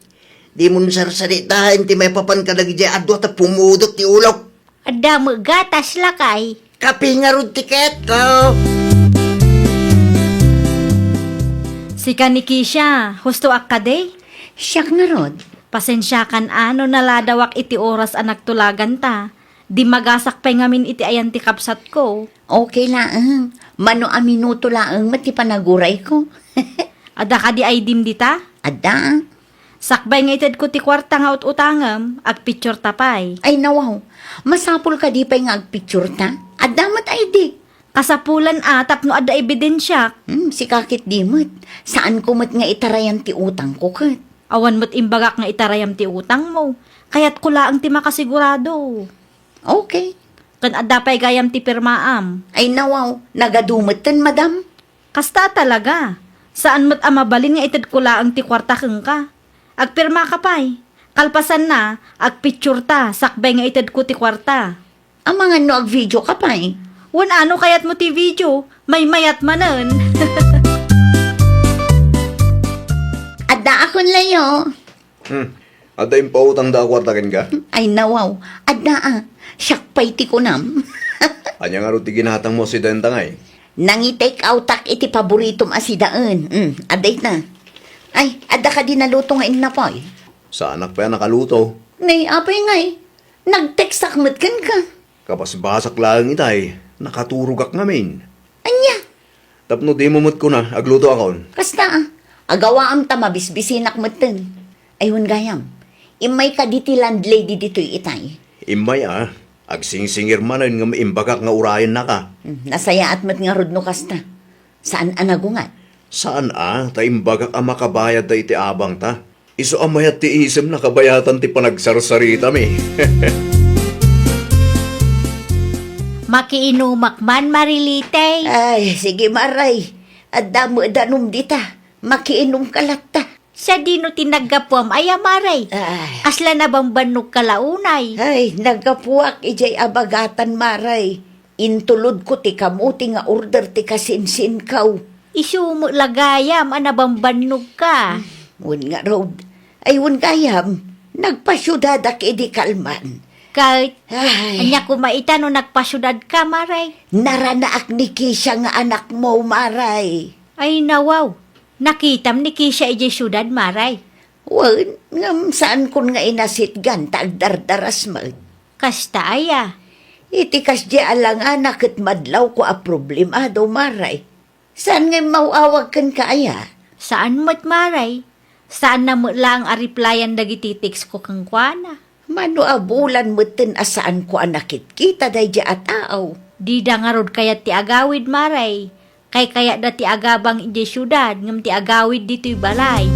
Dimon sarsanitaen ti maipapan kadagidiay a dua ta pumudot ti ulok. Adda met gatas, lakay. Kape ngarud ti kayatko. Sika ni Kesia, hustoak kadi? Siak ngarud. Pasensiakan a no naladawak iti oras a nagtulaganta. Dimmagasak pay ngamin iti ayan ti kabsatko. Okay laeng. Mano a minuto laeng met ti panagurayko. Adda kadi I D-m dita? Adda. Sakbay nga itedko ti kuarta nga ut-utangem, agpictureta pay. Ay, nawaw. Masapul kadi pay nga agpictureta? Adda met I D. Kasapulan a tapno adda ebidensiak. Hmm, sika ketdi met. Saanko met nga itarayan ti utangko ket. Awan met imbagak nga itarayam ti utangmo. Kayatko laeng ti makasigurado. Okay. Ken adda pay gayam ti pirmaam. Ay, nawaw. Nagadu metten, madam. Kasta talaga. Saan met a mabalin nga itedko laeng ti kuarta kenka. Agpirmaka pay. Kalpasanna, agpictureta sakbay nga itedko ti kuarta. Amangan no agvideoka pay. Wen a no kayatmo ti video, maymayat manen. Addaakon layo. Hmm. Adda impautangda a kuarta kenka? Ay, nawaw. Adda a. Siak pay ti kunam. Ania ngarud ti ginatangmo a sidaenta ngay? Nangi-take outak iti paboritom a sidaen. Hmm, adda ita. Ay, adda kadi naluto nga innapoy? Saanak pay a nakaluto. Nay, apay ngay? Nag-textak met kenka. Kabasbasak laeng itay, nakaturogak ngamin. Ania? Tapno dimo met kuna, aglutoakon. Kasta, ah. Agawaam ta mabisbisinak metten. Ay, wen gayam. Immay kadi ti landlady ditoy itay. Immay, ah. Agsingsingir manen ngem imbagak nga urayennaka. Hmm, nasayaat met ngarud no kasta. Saan a nagungar? Saan a, ta imbagak a makabayadda iti abangta. Isu a mayat ti isemna kabayatan ti panagsarsaritami. Makiinumak man, Marilite. Ay, sige, Maray. Adda met danum dita. Makiinumka latta. Sadino ti naggapuam aya, Maray? Ay. Kasla nabambannogka la unay? Ay, naggapuak idiay abagatan, Maray. Intulodko ti kamote nga order ti kasinsinkaw. Isu met la gayam a nabambannogka. Hmm, wen ngarud. Ay, wen gayam, nagpasiudadak idi kalman. Ket, ay, ania koma ita no nagpasiudadka, Maray? Naranaak ni Kisha nga anakmo, Maray. Ay, nawaw. Nakitam ni Kisha idiay siudad, Maray? Wen, ngem saankon nga inasitgan ta agdardaras met. Kasta aya? Iti kasdi a langana ket madlawko a problemado, Maray. Saan nga immaw-awag kenka aya? Saan met, Maray. Saanna met laeng a replyan dagiti textko kenkuana. Mano a bulan metten a saanko a nakitkita daydi a tao. Dida ngarud kayat ti agawid, Maray. Kaykayatda ti agabang idiay siudad ngem ti agawid ditoy balay.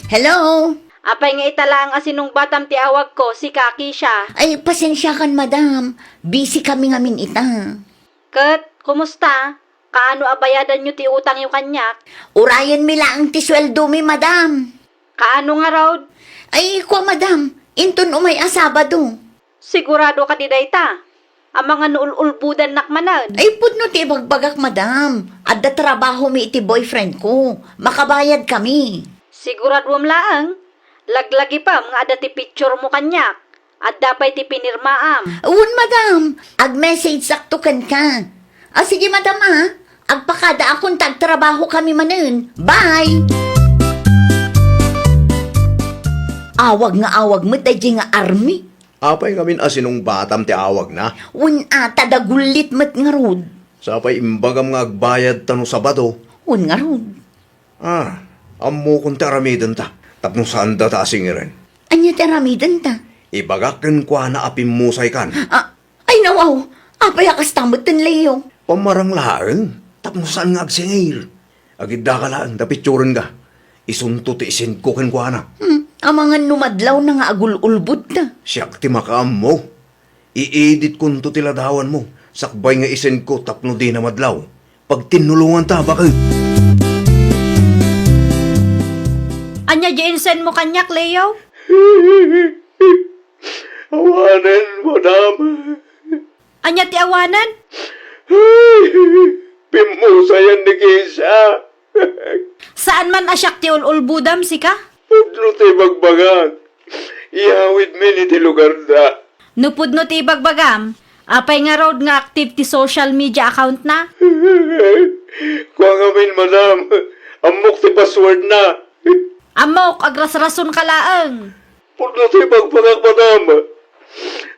Hello? Apay nga ita laeng a sinungbatam ti awagko, sika, Kisha? Ay, pasensiakan, madam. Busy kami ngamin ita. Ket, kumusta? Kaano a bayadanyo ti utangyo kaniak? Urayenmi laeng ti sueldomi, madam. Kaano ngarud? Ay, kua, madam, inton umay a Sabado. Sigurado kadi dayta? Amangan no ul-ulbodannak manen? Ay, pudno ti ibagbagak, madam. Adda trabahomi iti boyfriendko. Makabayadkami. Siguradoem laeng? Laglagipem nga adda ti picturemo kaniak. Adda pay ti pinirmaam. Wen, madam. Ag-messagesakto kenka. A, sige, madam, a. Agpakadaakon ta agtrabahokami manen. Bye! Awag nga awag met daydiay nga Army. Apay ngamin a sinungbatam ti awagna? Wen, a, ta dagullit met ngarud. Sapay imbagam nga agbayadta no Sabado. Wen ngarud. Ah, ammokon ti aramidenta, tapno saandata a singiren. Ania ti aramidenta? Ibagak kenkuana a pimmusaykan. Ah, ay, nawaw! Apay a kasta metten, Leo? Pammarang laeng, tapno saan nga agsingir. Agiddaka laeng ta picturenka. Isunto ti isendko kenkuana. Hmm, amangan no madlawna nga agul-ulbodta. Siak ti makaammo. I-editkonto ti ladawanmo, sakbay nga isendko tapno dina madlaw. Pagtinnulonganta, baket. Ania diay insendmo kaniak, Leo? Awanen, madam. Ania ti awanen? Pimmusayan ni Kisha. Saan man a siak ti ul-ulbodam, sika? Pudno ti ibagbagak. Iyawidmi iti lugarda. No pudno ti ibagbagam, apay ngarud nga active ti social media account na? Kua ngamin, madam. Ammok ti password na. Ammok, agrasrasonka laeng. Pudno ti ibagbagak, madam.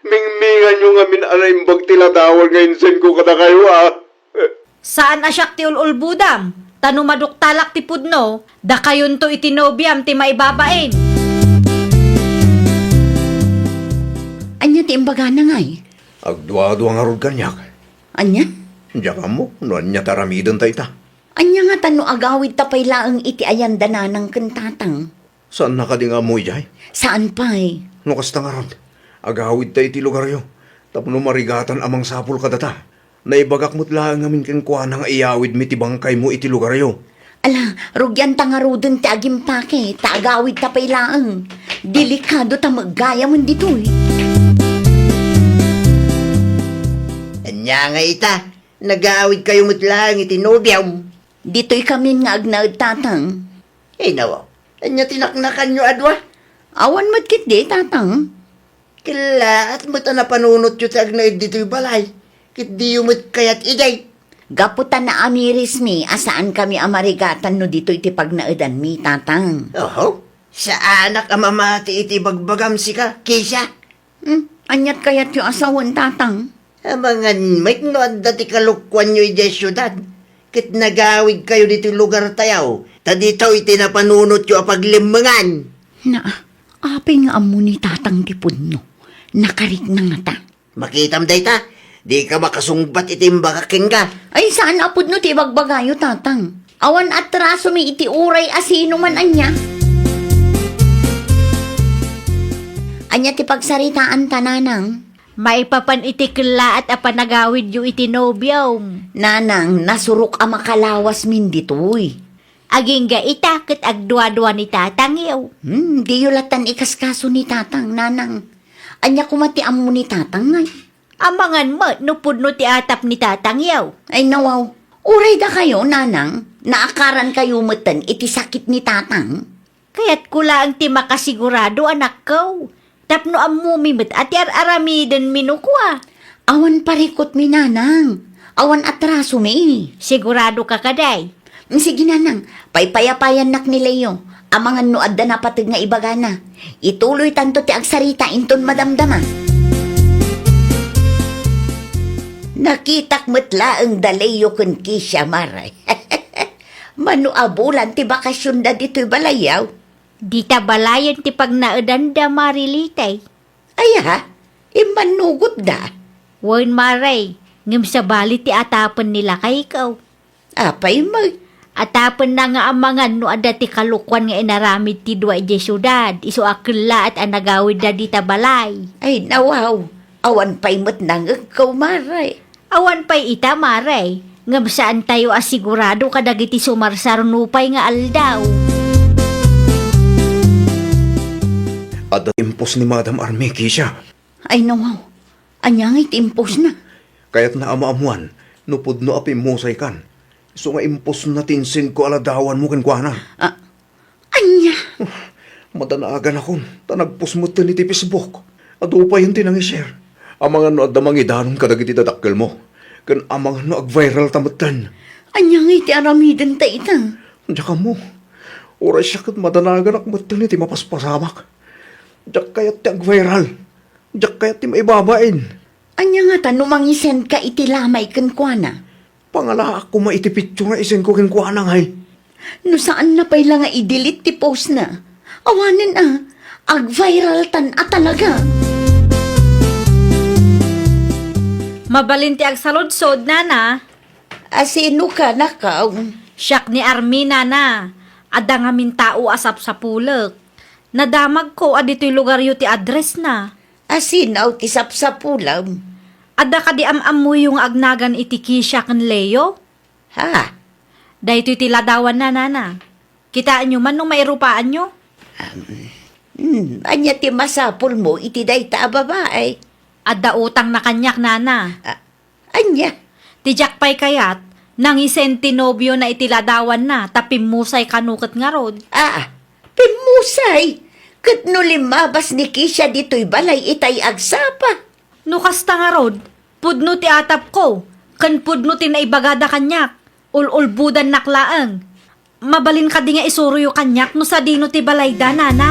Mingminganyo ngamin a naimbag ti ladawan nga insendko kadakayo, a. Saan a siak ti ul-ulbodam, ta no maduktalak ti pudno, dakayonto iti nobiam ti maibabain. Ania ti imbagana, ngay? Agduadua ngarud kaniak. Ania? Diak ammo no ania ti aramidenta ita. Ania ngata no agawidta pay laeng iti ayan da nanang ken tatang? Saanna kadi nga ammo idiay? Saan pay. No kasta ngarud, agawidta iti lugaryo, tapno marigatan a mangsapul kadata. Naibagak met laeng ngamin kenkuana nga iyawidmi ti bangkaymo iti lugaryo. Ala, rugianta ngaruden ti agimpake, ta agawidta pay laeng. Delikado ta met gayamen ditoy. Ania nga ita, nagawidkayo met laeng iti nobiam? Ditoy kamin nga agnaed, tatang. Ay, nawa. Ania ti naknakanyo a dua? Awan met ketdi, Tatang. Kellaat met a napanunotyo ti agnaed ditoy balay, ket diyo met kayat idiay. Gapu ta naamirismi a saankami a marigatan no ditoy ti pagnaedanmi, Tatang. Oho. Saanak a mamati iti ibagbagam, sika, Kesia. Hmm, aniat kayatyo a sawen, Tatang? Amangan met no adda ti kalokuanyo idiay siudad, ket nagawidkayo ditoy lugartayo, ta ditoy ti napanunotyo a paglemmengan. Na, apay nga ammo ni Tatang ti pudno? Nakarikna ngata. Makitam dayta, dika makasungbat iti imbagak kenka. Ay, saan a pudno ti ibagbagayo, Tatang. Awan atrasomi iti uray a sino man ania. Ania ti pagsaritaanta, Nanang? Maipapan iti kellaat a panagawidyo iti nobiom. Nanang, nasurok a makalawasmin ditoy. Agingga ita ket agduadua ni tatangyo. Hmm, diyo lattan ikaskaso ni Tatang, Nanang. Ania koma ti ammo ni Tatang, ngay? Amangan met no pudno ti atap ni tatangyo. Ay, nawaw. Uray dakayo, Nanang, naakarankayo metten iti sakit ni Tatang. Kayatko laeng ti makasigurado, anakko. Tapno ammomi met a ti ar-aramidenmi no kua. Awan parikutmi, Nanang. Awan atrasomi. Sigurado ka kadi? Mm, sige, Nanang. Paypayapayannak ni Leo. Amangan no adda napateg nga ibagana. Ituloytanto ti agsarita inton madamdama. Nakitak met laeng da Leo ken Kesia, Mare. Mano a bulan ti bakasionda ditoy balayyo? Dita balayen ti pagnaedanda, Mare Lita. Aya, immannugotda? Wen, Mare, ngem sabali ti atapen ni lakayko. Apay met? Atapenna nga amangan no adda ti kalokuan nga inaramid ti dua idiay siudad, isu a kellaat a nagawidda dita balay. Ay, nawaw, awan pay met nangegko, Mare. Awan pay ita, Mare, ngem saantayo a sigurado kadagiti sumarsar nupay nga aldaw. Adda impos ni Madam Army, Kesia. Ay, nawaw. Ania ngay ti imposna? Kayatna a maammuan no pudno a pimmusaykan. Isu nga imposna ti insendko a ladawanmo kenkuana. Ah, ania? Madanaganakon, ta nagpost metten iti Facebook. Adu payen ti nangi-share. Amangan no adda mangidanon kadagiti dadakkelmo. Ken amangan no agviralta metten. Ania ngay ti aramidenta ita? Diak ammo. Uray siak ket madanaganak metten iti mapaspasamak. Diak kayat ti agviral. Diak kayat ti maibabain. Ania ngata no mangisendka iti lamay kenkuana? Pangalaak koma iti picture nga isendko kenkuana, ngay. No saanna pay la nga i-delete ti postna. Awanen a, agviraltan a talaga. Mabalin ti agsaludsod, Nana. A sino ka, nakaw? Siak ni Army, Nana. Adda ngamin tao a sapsapulek. Nadamagko a ditoy lugaryo ti addressna. A sino ti sapsapulem? Adda kadi am-ammoyo nga agnagan iti Kesia ken Leo? Ha? Daytoy ti ladawanna, Nana. Kitaenyo man no mairupaanyo? Um, hmm, ania ti masapulmo iti dayta a babae? Adda utangna kaniak, Nana. Ah, ania? Ti diak pay kayat, nangisend ti nobiona iti ladawanna, ta pimmusay kano ket ngarud. Ah, pimmusay? Ket no limmabas ni Kesia ditoy balay, itay agsapa? No kasta ngarud, pudno ti atapko, ken pudno ti naibagada kaniak, ul-ulbodannak laeng. Mabalin kadi nga isuroyo kaniak no sadino ti balayda, Nana?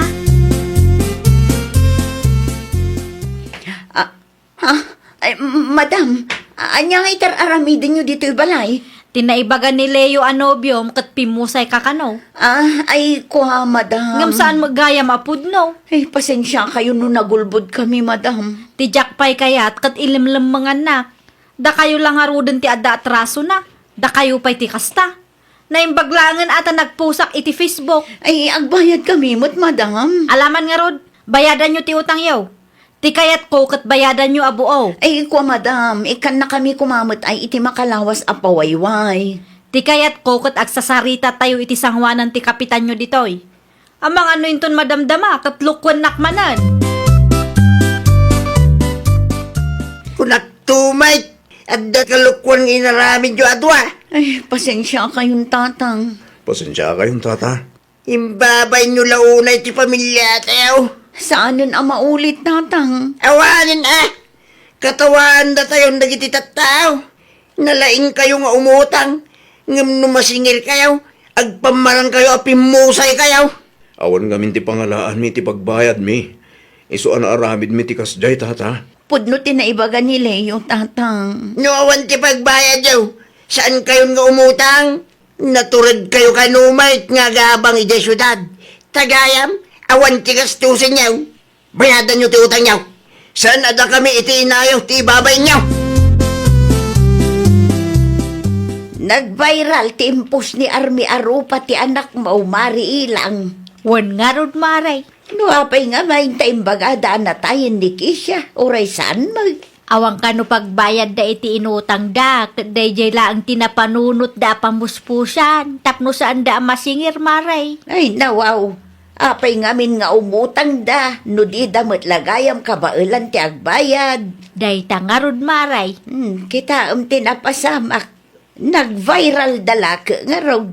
Ah, ha? Ay, m-, madam, a-, ania nga itar-aramidenyo ditoy balay? Ti naibaga ni Leo a nobiom ket pimmusay ka kano. Ah, ay, kua, madam. Ngem saan met gayam a pudno? Ay, pasensia kayo no nagulbod kami, madam. Ti diak pay kayat ket ilemlemmengannak. Dakayo la ngaruden ti adda atrasona. Dakayo pay ti kasta. Naimbag laengen a ta nagpusak iti Facebook. Ay, agbayad kami met, madam. Alaman ngarud, bayadanyo ti utangyo. Ti kayatko ket bayadanyo a buo. Ay, kua, madam, ikkannakami koma met ay iti makalawas a pawayway. Ti kayatko ket agsasaritatayo iti sangoanan ti kapitanyo ditoy. Amangan no inton madamdama ket lukuennak manen. Kunakto met, adda kalokuan nga inaramidyo a dua. Ay, pasensia kayon, Tatang. Pasensia kayon, Tata. Imbabainyo la unay ti pamiliatayo. Saanen a maulit, Tatang. Awanen a! Katawaandatayon dagiti tattao. Nalaingkayo nga umutang, ngem no masingirkayo, agpammarangkayo a pimmusaykayo. Awan ngamin ti pangalaanmi iti pagbayadmi. Isu a naaramidmi ti kasdiay, Tata. Pudno ti naibaga ni Leo, Tatang. No awan ti pagbayadyo, saankayon nga umutang. Naturedkayo kano met nga agabang idiay siudad. Ta gayam, awan ti gastusenyo. Bayadanyo ti utangyo. Saan a dakami iti inayo ti ibabainyo. Nag-viral ti impos ni Army a rupa ti anakmo, Mari Ilang. Wen ngarud, Mare. No apay nga main ta imbagada a natayen ni Kesia, uray saan met? Awan kano pagbayadda iti inutangda, ket daydiay laeng ti napanunotda a pamuspusan, tapno saanda a masingir, Mare. Ay, nawaw. Apay ngamin nga umutangda, no dida met la gayam kabaelan ti agbayad? Dayta ngarud, Mare. Hmm, kitaem ti napasamak. Nag-viral da lake ngarud.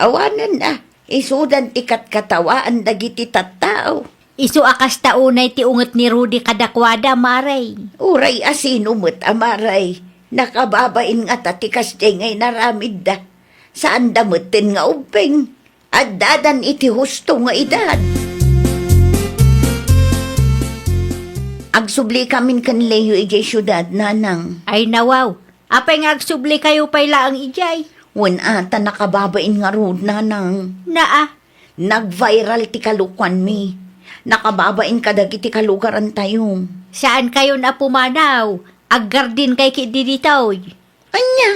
Awanen a, isudan ti katkatawaan dagiti tattao. Isu a kasta unay ti unget ni Rudy kadakuada, Mare. Uray a sino met a Mare, nakababain ngata ti kasdiay nga inaramidda. Saanda metten nga ubbing. Addadan iti husto nga edad. Agsubli kamin ken Leo idiay siudad, Nanang. Ay, nawaw. Apay nga agsublikayo pay laeng idiay? Wen a, ta nakababain ngarud, Nanang. Naa. Nag-viral ti kalokuanmi. Nakababain kadagiti kalugarantayo. Saankayon a pumanaw. Aggardinkay ketdi ditoy. Ania?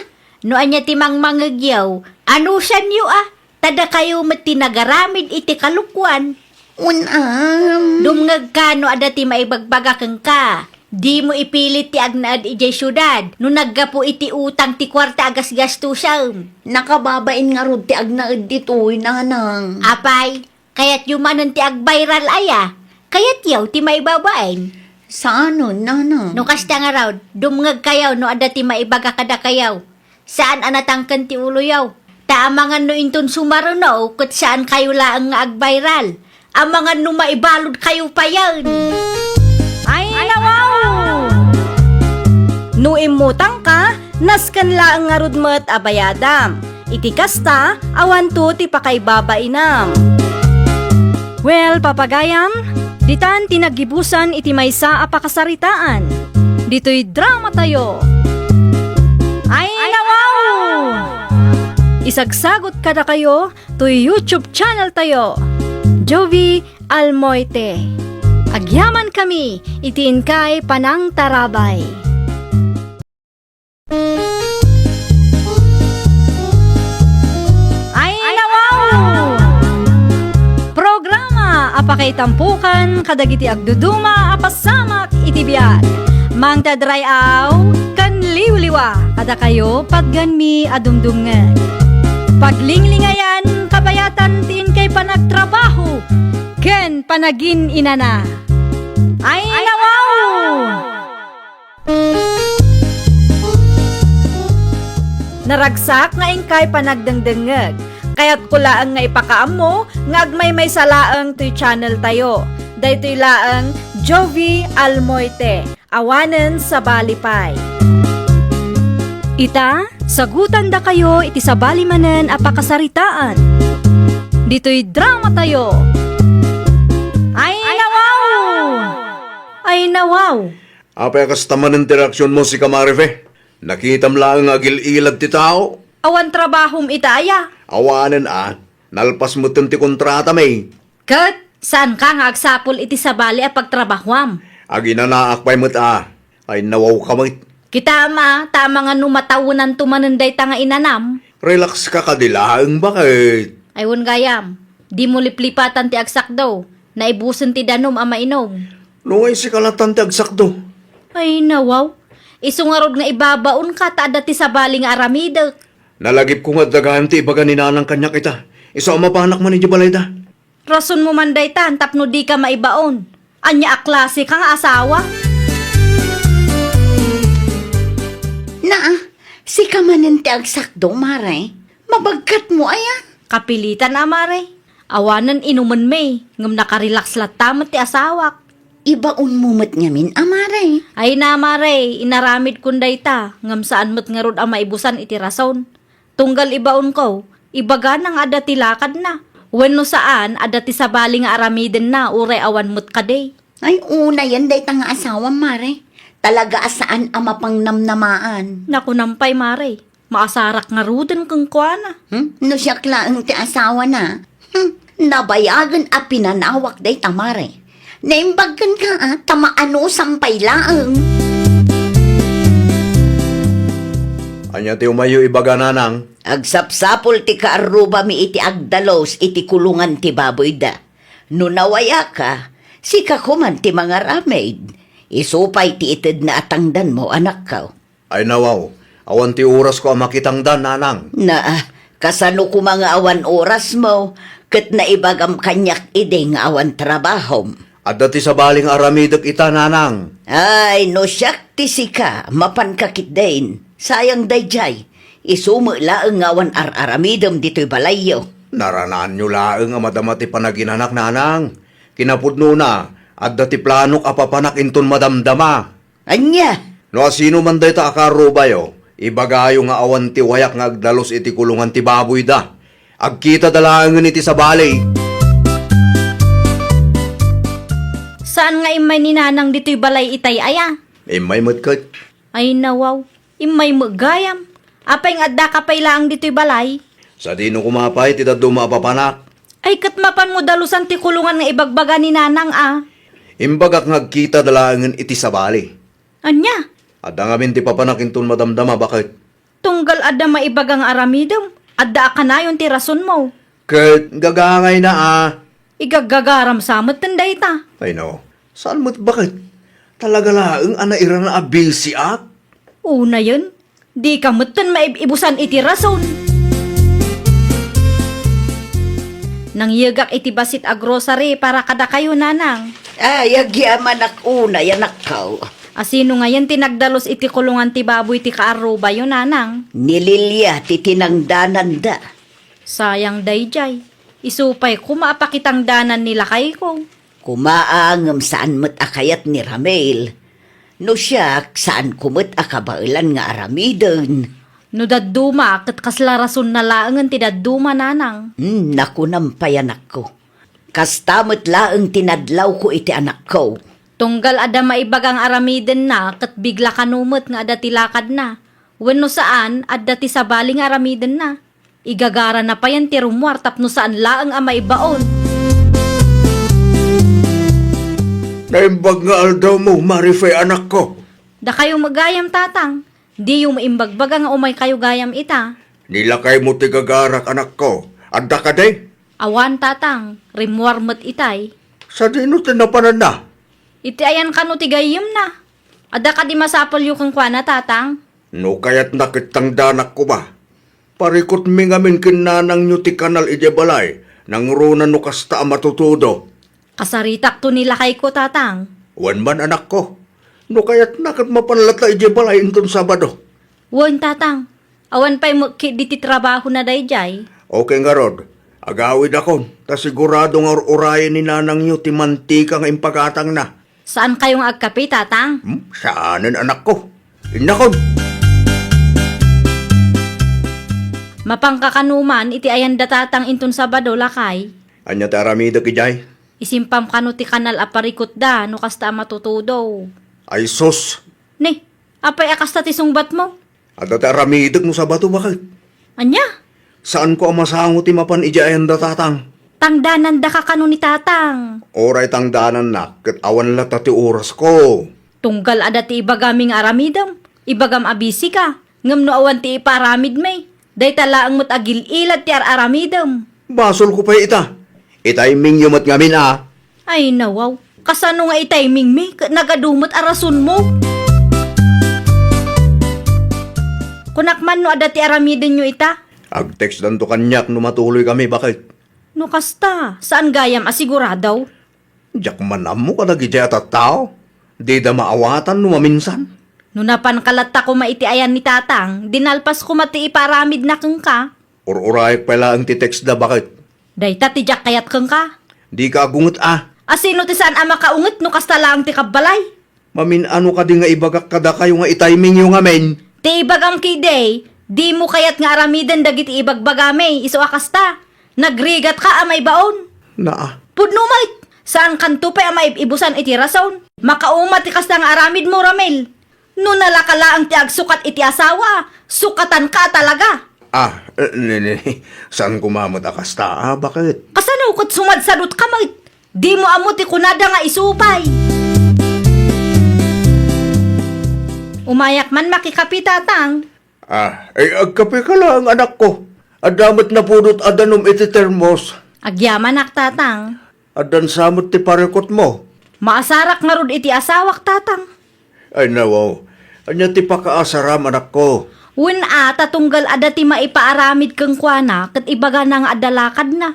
No ania ti mangmangegyo, anusanyo a, ta dakayo met ti nagaramid iti kalokuan. Wen a. Dumngegka no adda ti maibagbaga kenka. Dimo ipilit ti agnaed idiay siudad no naggapu iti utang ti kuarta a gasgastusem. Nakababain ngarud ti agnaed ditoy, Nanang. Apay, kayatyo manen ti agbayral aya? Kayatyo ti maibabain? Saanen, Nanang. No kasta ngarud, dumngegkayo no adda ti maibaga kadakayo. Saan a natangken ti uloyo. Ta amangan no inton sumaruno, ket saankayo laeng nga agbayral. Amangan no maibaludkayo payen. Ay, nawaw! No immutangka, nasken laeng ngarud met a bayadam. Iti kasta, awanto ti pakaibabainam. Well, papagayam, ditan ti naggibusan iti maysa a pakasaritaan. Ditoy dramatayo. Ay, nawaw! Isagsagot kadakayo toy YouTube channeltayo, Jovie Almoite. Agyamankami iti inkay panangtarabay. Ay, nawaw! Programa a pakaitampokan kadagiti agduduma a pasamak iti biag. Mangted ray-aw ken liwliwa kadakayo, patganmi a dumdumngeg. Paglinglingayan, kabayatan ti inkay panagtrabaho ken panagin-inana. Ay, nawaw! Naragsak nga inkay panagdengdengngeg. Kayatko laeng nga ipakaammo nga agmaymaysa laeng toy channeltayo. Daytoy laeng Jovie Almoite, awanen sabali pay. Ita, sagutandakayo iti sabali manen a pakasaritaan. Ditoy dramatayo. Ay, nawaw! Ay, nawaw! Apay a kasta manen ti reaksionmo, sika, Marife? Nakitam laeng nga agil-ilad ti tao. Awan trabahom ita aya? Awanen a, nalpas metten ti kontratami. Ket saanka nga agsapul iti sabali a pagtrabahoam? Aginanaak pay met a, ay nawawka met. Kitaem a, ta amangan no matawenanto manen dayta nga inanam. Relax ka kadi laeng, baket. Ay wen gayam, dimo liplipatan ti agsakdo. Naibusen ti danum a mainum. No, ay sika latan ti agsakdo. Ay, nawaw. Isu ngarud nga ibabaonka ta adda ti sabali nga aramidek. Nalagipko nga adda gayam ti ibaga ni Nanang kaniak ita. Isu a mapanak man idiay balayda. Rasonmo man daytan tapno dika maibaon. Ania a klaseka nga asawa? Naa, sika manen ti agsakdo, Mare. Mabagkatmo aya? Kapilitan a, Mare. Awanen inumenmi, ngem nakarelax latta met ti asawak. Ibaonmo met ngamin a, mare. Ay na, mare, inaramidkon dayta, ngem saan met ngarud a maibusan iti rason. Tunggal ibaonko, ibagana nga adda ti lakadna. Wenno saan, adda ti sabali nga aramidenna, uray awan met kadi. Ay, unayen dayta nga asawam, mare. Talaga a saan a mapangnamnamaan. Nakunam pay, mare. Maasarak ngaruden kenkuana. Hmm? No siak laeng ti asawana, hmm, nabayagen a pinanawak dayta, mare. Naimbag kenka, a, ta maanusam pay laeng. Ania ti umayyo ibaga, nanang? Agsapsapul ti kaarrubami iti agdalus iti kulongan ti baboyda. No nawayaka, sika koman ti mangaramid. Isu pay ti itedna a tangdanmo, anakko. Ay nawaw, awan ti orasko a makitangdan, nanang. Na, kasano koma nga awan orasmo, ket naibagam kaniak idi nga awan trabahom? Adda ti sabali nga aramidek ita, nanang. Ay, no siak ti sika, mapanka ketdin. Sayang daydiay. Isu met laeng nga awan ar-aramidem ditoy balayyo. Naranaanyo laeng a madama ti panaginanak, nanang. Kinapudnona, adda ti planok a papanak inton madamdama. Ania? No asino man dayta a kaarrubayo, ibagayo nga awan ti wayak nga agdalus iti kulongan ti baboyda. Agkitada laengen iti sabali. Saan nga immay ni Nanang ditoy balay itay aya? Immay met ket. Ay nawaw, immay met gayam. Apay nga addaka pay laeng ditoy balay? Sadino koma pay ti dadduma a papanak? Ay ket mapanmo dalusan ti kulongan nga ibagbaga ni Nanang a. Imbagak nga agkitada laengen iti sabali. Ania? Adda ngamin ti papanak inton madamdama, baket. Tunggal adda maibaga nga aramidem, adda a kanayon ti rasonmo. Ket gagangayna a. Igaggagaram sa metten dayta. Ay no, saan met baket? Talaga laeng a nairana a bisiak? Unayen, dika metten maib-ibusan iti rason. Nangyegak iti bassit a grocery para kadakayo, Nanang. Ay, agyamanak unay, anakko. Asino ngayen ti nagdalus iti kulongan ti baboy ti kaarrubayo, Nanang? Ni Lilia ti tinangdananda. Sayang daydiay. Isu pay koma a pakitangdanan ni lakayko. Koma a ngem saan met a kayat ni Ramil. No siak, saanko met a kabaelan nga aramiden. No dadduma, ket kasla rasonna laengen ti dadduma, Nanang. Hmm, nakunam pay, anakko. Kasta met laeng ti nadlawko iti anakko. Tunggal adda maibaga nga aramidenna, ket bigla kano met nga adda ti lakadna. Wenno saan, adda ti sabali nga aramidenna. Igagarana payen ti rummuar tapno saan laeng a maibaon. Naimbag nga aldawmo, Marife, anakko. Dakayo met gayam, Tatang. Diyo maimbagbaga nga umaykayo gayam ita. Ni lakaymo ti gagarak, anakko. Adda kadi? Awan, Tatang. Rimmuar met itay. Sadino ti napananna? Iti ayan kano ti gayyemna. Adda kadi masapulyo kenkuana, Tatang? No kayatna ket tangdanak koma. Parikutmi ngamin ken nanangyo ti kanal idiay balay, nangruna no kasta a matutudo. Kasaritakto ni lakayko, Tatang. Wen man, anakko. No kayatna ket mapan latta idiay balay inton Sabado. Wen, Tatang. Awan pay met ketdi ti trabahona daydiay. Okay ngarud. Agawidakon, ta sigurado nga ur-urayen ni nanangyo ti mantika nga impagatangna. Saankayo nga agkape, Tatang? Hmm? Saanen, anakko. Innakon. Mapanka kano man iti ayanda, Tatang, inton Sabado, lakay. Ania ti aramidek idiay? Isimpam kano ti kanal a parikutda no kasta a matutudo. Ay sus! Ni, apay a kasta ti sungbatmo? Adda ti aramidek no Sabado, baket. Ania? Saanko a masango ti mapan idiay ayanda, Tatang. Tangdanandaka kano ni Tatang? Uray tangdanannak, ket awan latta ti orasko. Tunggal adda ti ibagami nga aramidem, ibagam a bisika, ngem no awan ti iparamidmi, dayta laeng met a gil-ilad ti ar-aramidem. Basolko pay ita. Itimingyo met ngamin a. Ay, nawaw. Kasano nga itimingmi ket nagadu met a rasonmo? Kunak man no adda ti aramidenyo ita. Agtextdanto kaniak no matuloykami, baket. No kasta, saan gayam a sigurado? Diak man ammo kadagiti a tattao. Dida maawatan no maminsan. No napanka latta koma iti ayan ni Tatang, dinalpas koma ti ipaaramidna kenka. Ur-urayek pay laeng ti textda, baket. Dayta ti diak kayat kenka. Dika agunget a. A sino ti saan a makaunget no kasta laeng ti kabbalay? Mamin-ano kadi nga ibagak kadakayo nga i-timingyo ngamin? Ti ibagam ketdi, dimo kayat nga aramiden dagiti ibagbagami, isu a kasta. Nagrigatka a maibaon. Naa. Pudno met, saankanto pay a maib-ibusan iti rason. Makauma ti kasta nga aramidmo, Ramil. No nalaka laeng ti agsukat iti asawa, sukatanka a talaga. Ah, eh, ne, ne, saan koma met a kasta, ah, baket? Kasano ket sumadsadutka met? Dimo ammo ti kunada nga isu pay. Umayak man makikape, Tatang. Ah, ay, agkapeka laeng, anakko. Adda met napudot a danum iti termos. Agyamanak, Tatang. Addan sa met ti parikutmo. Maasarak ngarud iti asawak, Tatang. Ay, nawaw. Ania ti pakaasaram, anakko? Wen a, ta tunggal adda ti maipaaramid kenkuana, ket ibagana nga adda lakadna.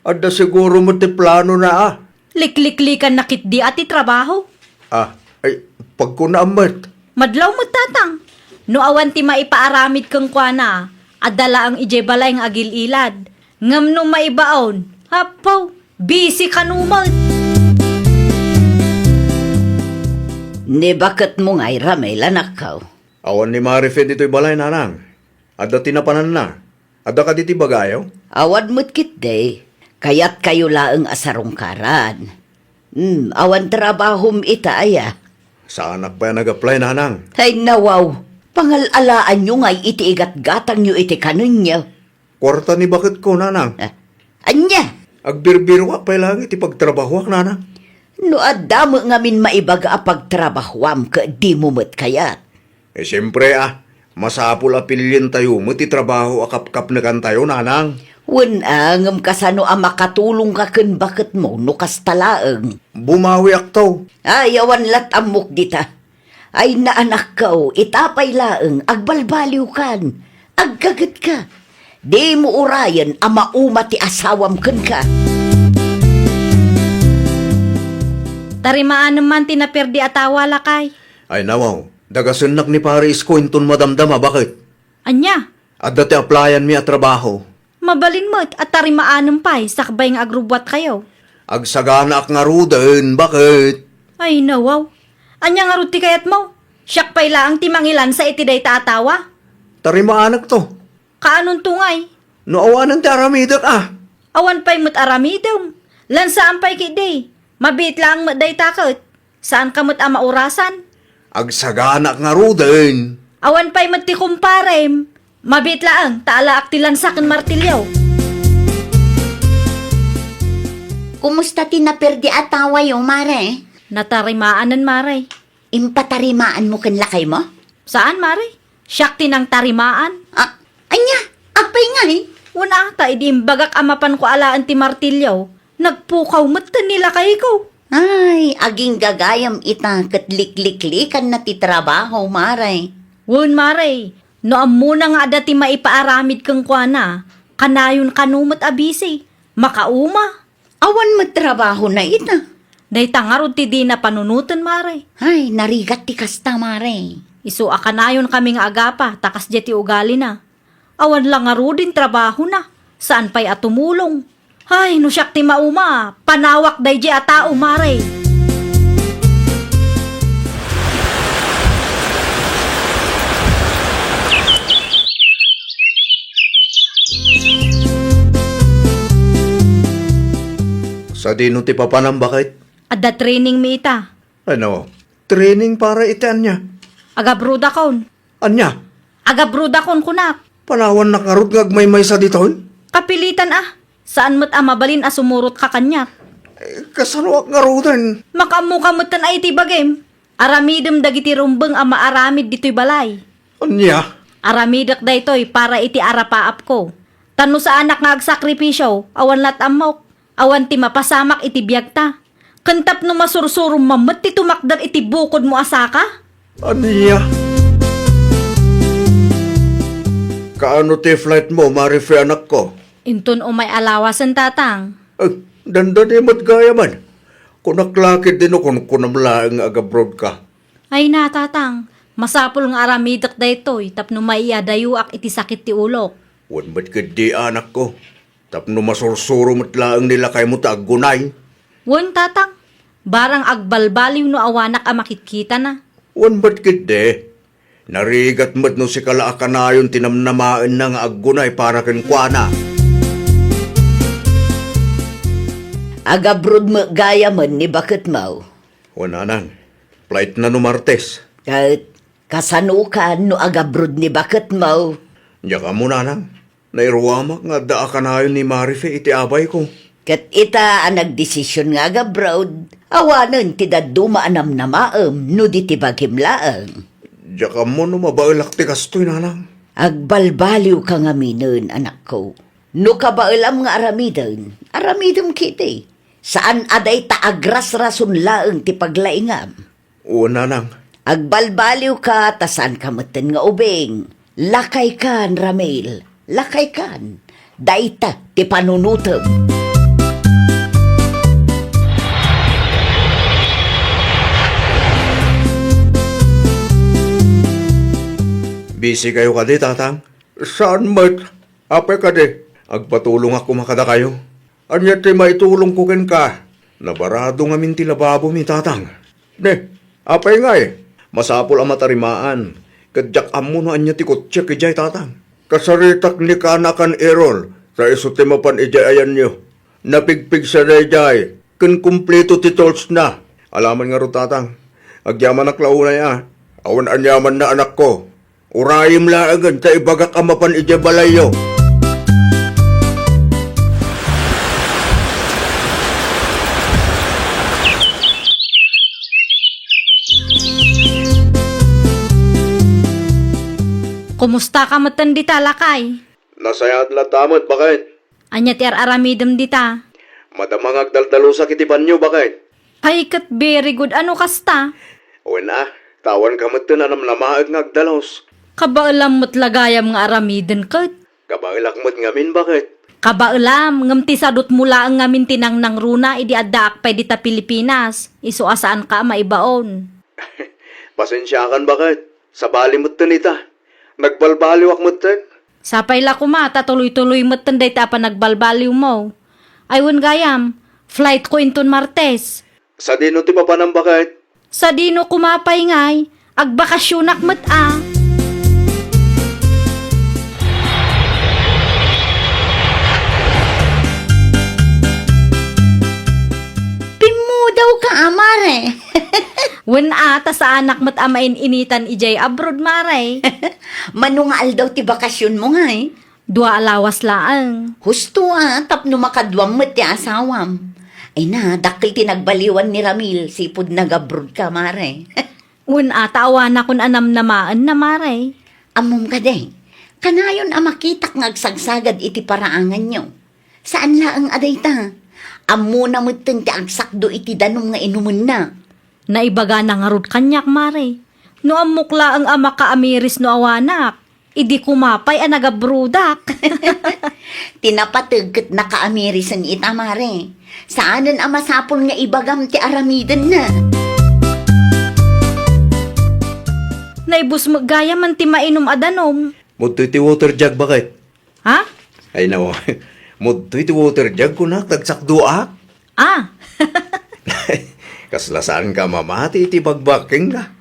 Adda siguro met ti planona, a. Likliklikanna ketdi a ti trabaho. Ah, ay, pagkunaam met. Madlaw met, Tatang. No awan ti maipaaramid kenkuana, adda laeng idiay balay nga agil-ilad. Ngem no maibaon, apo, busy kano met. Ni baketmo ngay, Ramil, anakko? Awan ni Marife ditoy balay, nanang. Adda ti napananna. Adda kadi ti bagayo? Awan met ketdi. Kayatkayo laeng a sarungkaran. Hmm, awan trabahom ita aya? Saanak pay a nag-apply, nanang. Ay, nawaw. Pangal-alaanyo ngay iti igatgatangyo iti kanenyo. Kuarta ni baketko, nanang. Ah, ania? Agbirbiruak pay laeng iti pagtrabahoak, nanang. No adda met ngamin maibaga a pagtrabahoam ket dimo met kayat. Eh, siempre, ah, masapul a pilientayo met ti trabaho a kapkapnekantayo, nanang. Wen a, ngem kasano a makatulongka ken baketmo no kasta laeng? Bumawiakto. Ay, awan lat' ammok dita. Ay, naanakko, ita pay laeng, agbalbaliwkan, aggagetka. Dimo urayen a mauma ti asawam kenka. Tarimaanem man ti naperdi a tawa, lakay. Ay, nawaw. Dagasennak ni Pare Isko inton madamdama, baket? Ania? Adda ti applyanmi a trabaho. Mabalin met a tarimaanem pay sakbay nga agrubbuatkayo. Agsaganaak ngaruden, baket? Ay, nawaw. Ania ngarud ti kayatmo? Siak pay laeng ti mangilansa iti dayta a tawa. Tarimaanekto. Kaanonto ngay? No awanen ti aramidek a. Awan pay met aramidem. Lansaan pay ketdi. Mabiit laeng met dayta ket. Saanka met a maurasan. Agsaganaak ngaruden. Awan pay met ti kumparem. Mabiit laeng, ta alaak ti lansa ken martilyo. Kumusta ti naperdi a tawayo, Mare? Natarimaanen, Mare. Impatarimaanmo ken lakaymo? Saan, Mare. Siak ti nangtarimaan. Ah, ania? Apay ngay? Wen a, ta idi imbagak a mapanko alaen ti martilyo, nagpukaw metten ni lakayko. Ay, aginggagayam ita ket likliklikanna ti trabaho, Mare. Wen, Mare, no ammona nga adda ti maipaaramid kenkuana, kanayon kano met a busy. Makauma. Awan met trabahona ita. Dayta ngarud ti dina panunoten, Mare. Ay, narigat ti kasta, Mare. Isu a kanayonkami nga agapa, ta kasdiay ti ugalina. Awan la ngaruden trabahona, saan pay a tumulong. Ay, no siak ti mauma, panawak daydiay a tao, Mare. Sadino ti papanam, baket? Adda training mi ita. Ano? Training para iti ania? Agabrodakon. Ania? Agabrodakon kunak. Panawannak ngarud nga agmaymaysa ditoy? Kapilitan a. Saan met a mabalin a sumurotka kaniak. Eh, kasanoak ngaruden? Makaammoka metten a iti bagim. Aramidem dagiti rumbeng a maaramid ditoy balay. Ania? Aramidek daytoy para iti arapaapko. Ta no saanak nga agsakripisio, awan lat' ammok. Awan ti mapasamak iti biagta. Ken tapno masursurom man met ti tumakder iti bukodmo a saka? Ania? Kaano ti flightmo, Marife, anakko? Inton umay a lawasen, Tatang. Eh, dandani met gayamen. Kunak la ketdi no kunkunam laeng nga agabrodka. Ay na, Tatang. Masapul nga aramidek daytoy tapno maiadayoak iti sakit ti ulok. Wen met ketdi, anakko. Tapno masursuro met laeng ni lakaymo ta aggunay. Wen, tatang, barang agbalbaliw no awanak a makitkitana. Wen met ketdi. Narigat met no sika la a kanayon ti namnamaenna nga aggunay para kenkuana. Agabroad met gayamen ni baketmo. Wen, nanang, flightna no Martes. Ket kasanokan no agabroad ni baketmo? Diak ammo, nanang. Nairuamak nga adda a kanayon ni Marife iti abayko. Ket ita a nagdesision nga agabroad, awanen ti dadduma a namnamaem no di ti bagim laeng. Diak ammo no mabaelak ti kastoy, nanang. Agbalbaliwka ngaminen, anakko. No kabaelam nga aramiden, aramidem ketdi. Saan a dayta agrasrason laeng ti paglaingam. Wen, nanang. Agbalbaliwka ta saanka metten nga ubing. Lakaykan, Ramil. Lakaykan. Dayta ti panunotem. Busy kayo kadi, tatang? Saan met. Apay kadi, agpatulongak koma kadakayo. Ania ti maitulongko kenka? Nabarado ngamin ti lababomi, tatang. Ne, apay ngay? Masapul a matarimaan, ket diak ammo no ania ti kutsiek idiay, tatang. Kasaritak ni Kana ken Errol, ta isu ti mapan idiay ayanyo. Napigpigsa daydiay, ken kumpleto ti toolsna. Alaman ngarud, tatang. Agyamanak la unay a. Awan aniamanna, anakko. Urayem laengen ta ibagak a mapan idiay balayyo. Kumustaka metten dita, lakay? Nasayaat latta met, baket. Ania ti ar-aramidem dita? Madama nga agdaldalusak iti banio, baket. Ay, ket very good. Ano kasta? Wen a, ta awanka metten a namnamaek nga agdalus. Kabaelam met la gayam nga aramiden ket. Kabaelak met ngamin, baket. Kabaelam, ngem ti sadutmo laeng ngamin ti nangnangruna idi addaak pay dita Pilipinas, isu a saanka a maibaon. Pasensiakan, baket. Sabali metten ita. Nagbalbaliwak metten. Sapay la koma ta tuloy-tuloy metten dayta a panagbalbaliwmo. Ay wen gayam, flightko inton Martes. Sadino ti mapanam, baket? Sadino koma pay ngay, agbakasionak met a. Pimmudawka a, mare. Wen a, ta saanak met a main-initan idiay abroad, mare. Mano nga aldaw ti bakasionmo ngay? Dua a lawas laeng. Husto a, tapno makaduam met ti asawam. Ay na, dakkel ti nagbaliwan ni Ramil, sipud nagabroad ka, mare. Wen a, ta awanakon a namnamaenna, mare. Ammom kadi, kanayon a makitak nga agsagsagad iti paraanganyo. Saan laeng a dayta. Ammona metten ti agsakdo iti danum nga inumenna. Naibagana ngarud kaniak, mare. No ammok laeng a makaamiris no awanak, idi koma pay a nagabroadak. Ti napateg ket nakaamirisen ita, mare. Saanen a masapul nga ibagam ti aramidenna. Naibus met gayam ti mainum a danum. Mudtoy ti water jug, baket. Ha? Ay, no. Mudtoy ti water jug, kunak, tagsakdoak. Ah! Kasla saanka a mamati iti bagbakengka.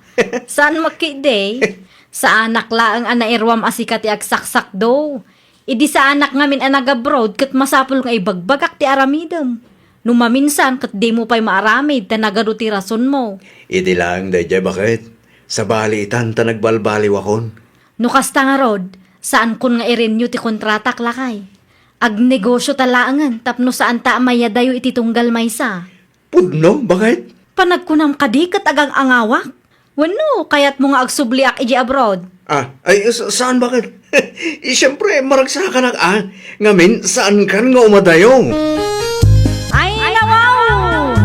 Saan met ketdi? Saanak laeng a nairuam a sika ti agsaksakdo. Idi saanak ngamin a nagabroad ket masapul nga ibagbagak ti aramidem. No maminsan ket dimo pay maaramid ta nagadu ti rasonmo. Idi laeng daydiay, baket. Sabali itan ta nagbalbaliwakon. No kasta ngarud, saankon nga i-renew ti kontratak, lakay. Agnegosio ta laengen tapno saanta a mayadayo iti tunggal maysa. Pudno, baket? Panagkunam kadi ket agang-angawak? Wenno, kayatmo nga agsubliak idiay abroad? Ah, ay, sa-, saan, baket? Eh, siyempre, maragsakanak, ah. Ngamin, saankan nga umadayo? Ay, nawaw!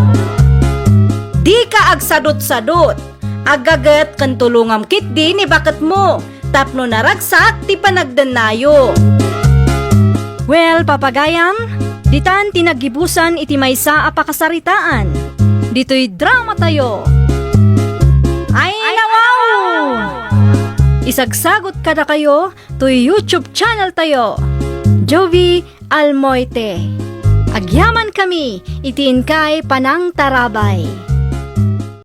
Dika agsadut-sadut. Aggaget ken tulongam ketdi ni baketmo tapno naragsak ti panagdennayo. Well, papagayam, ditan ti naggibusan iti maysa a pakasaritaan. Ditoy dramatayo. Ay, nawaw! Isagsagot kadakayo toy YouTube channel tayo, Jovi Almoite. Agyamankami iti inkay panangtarabay.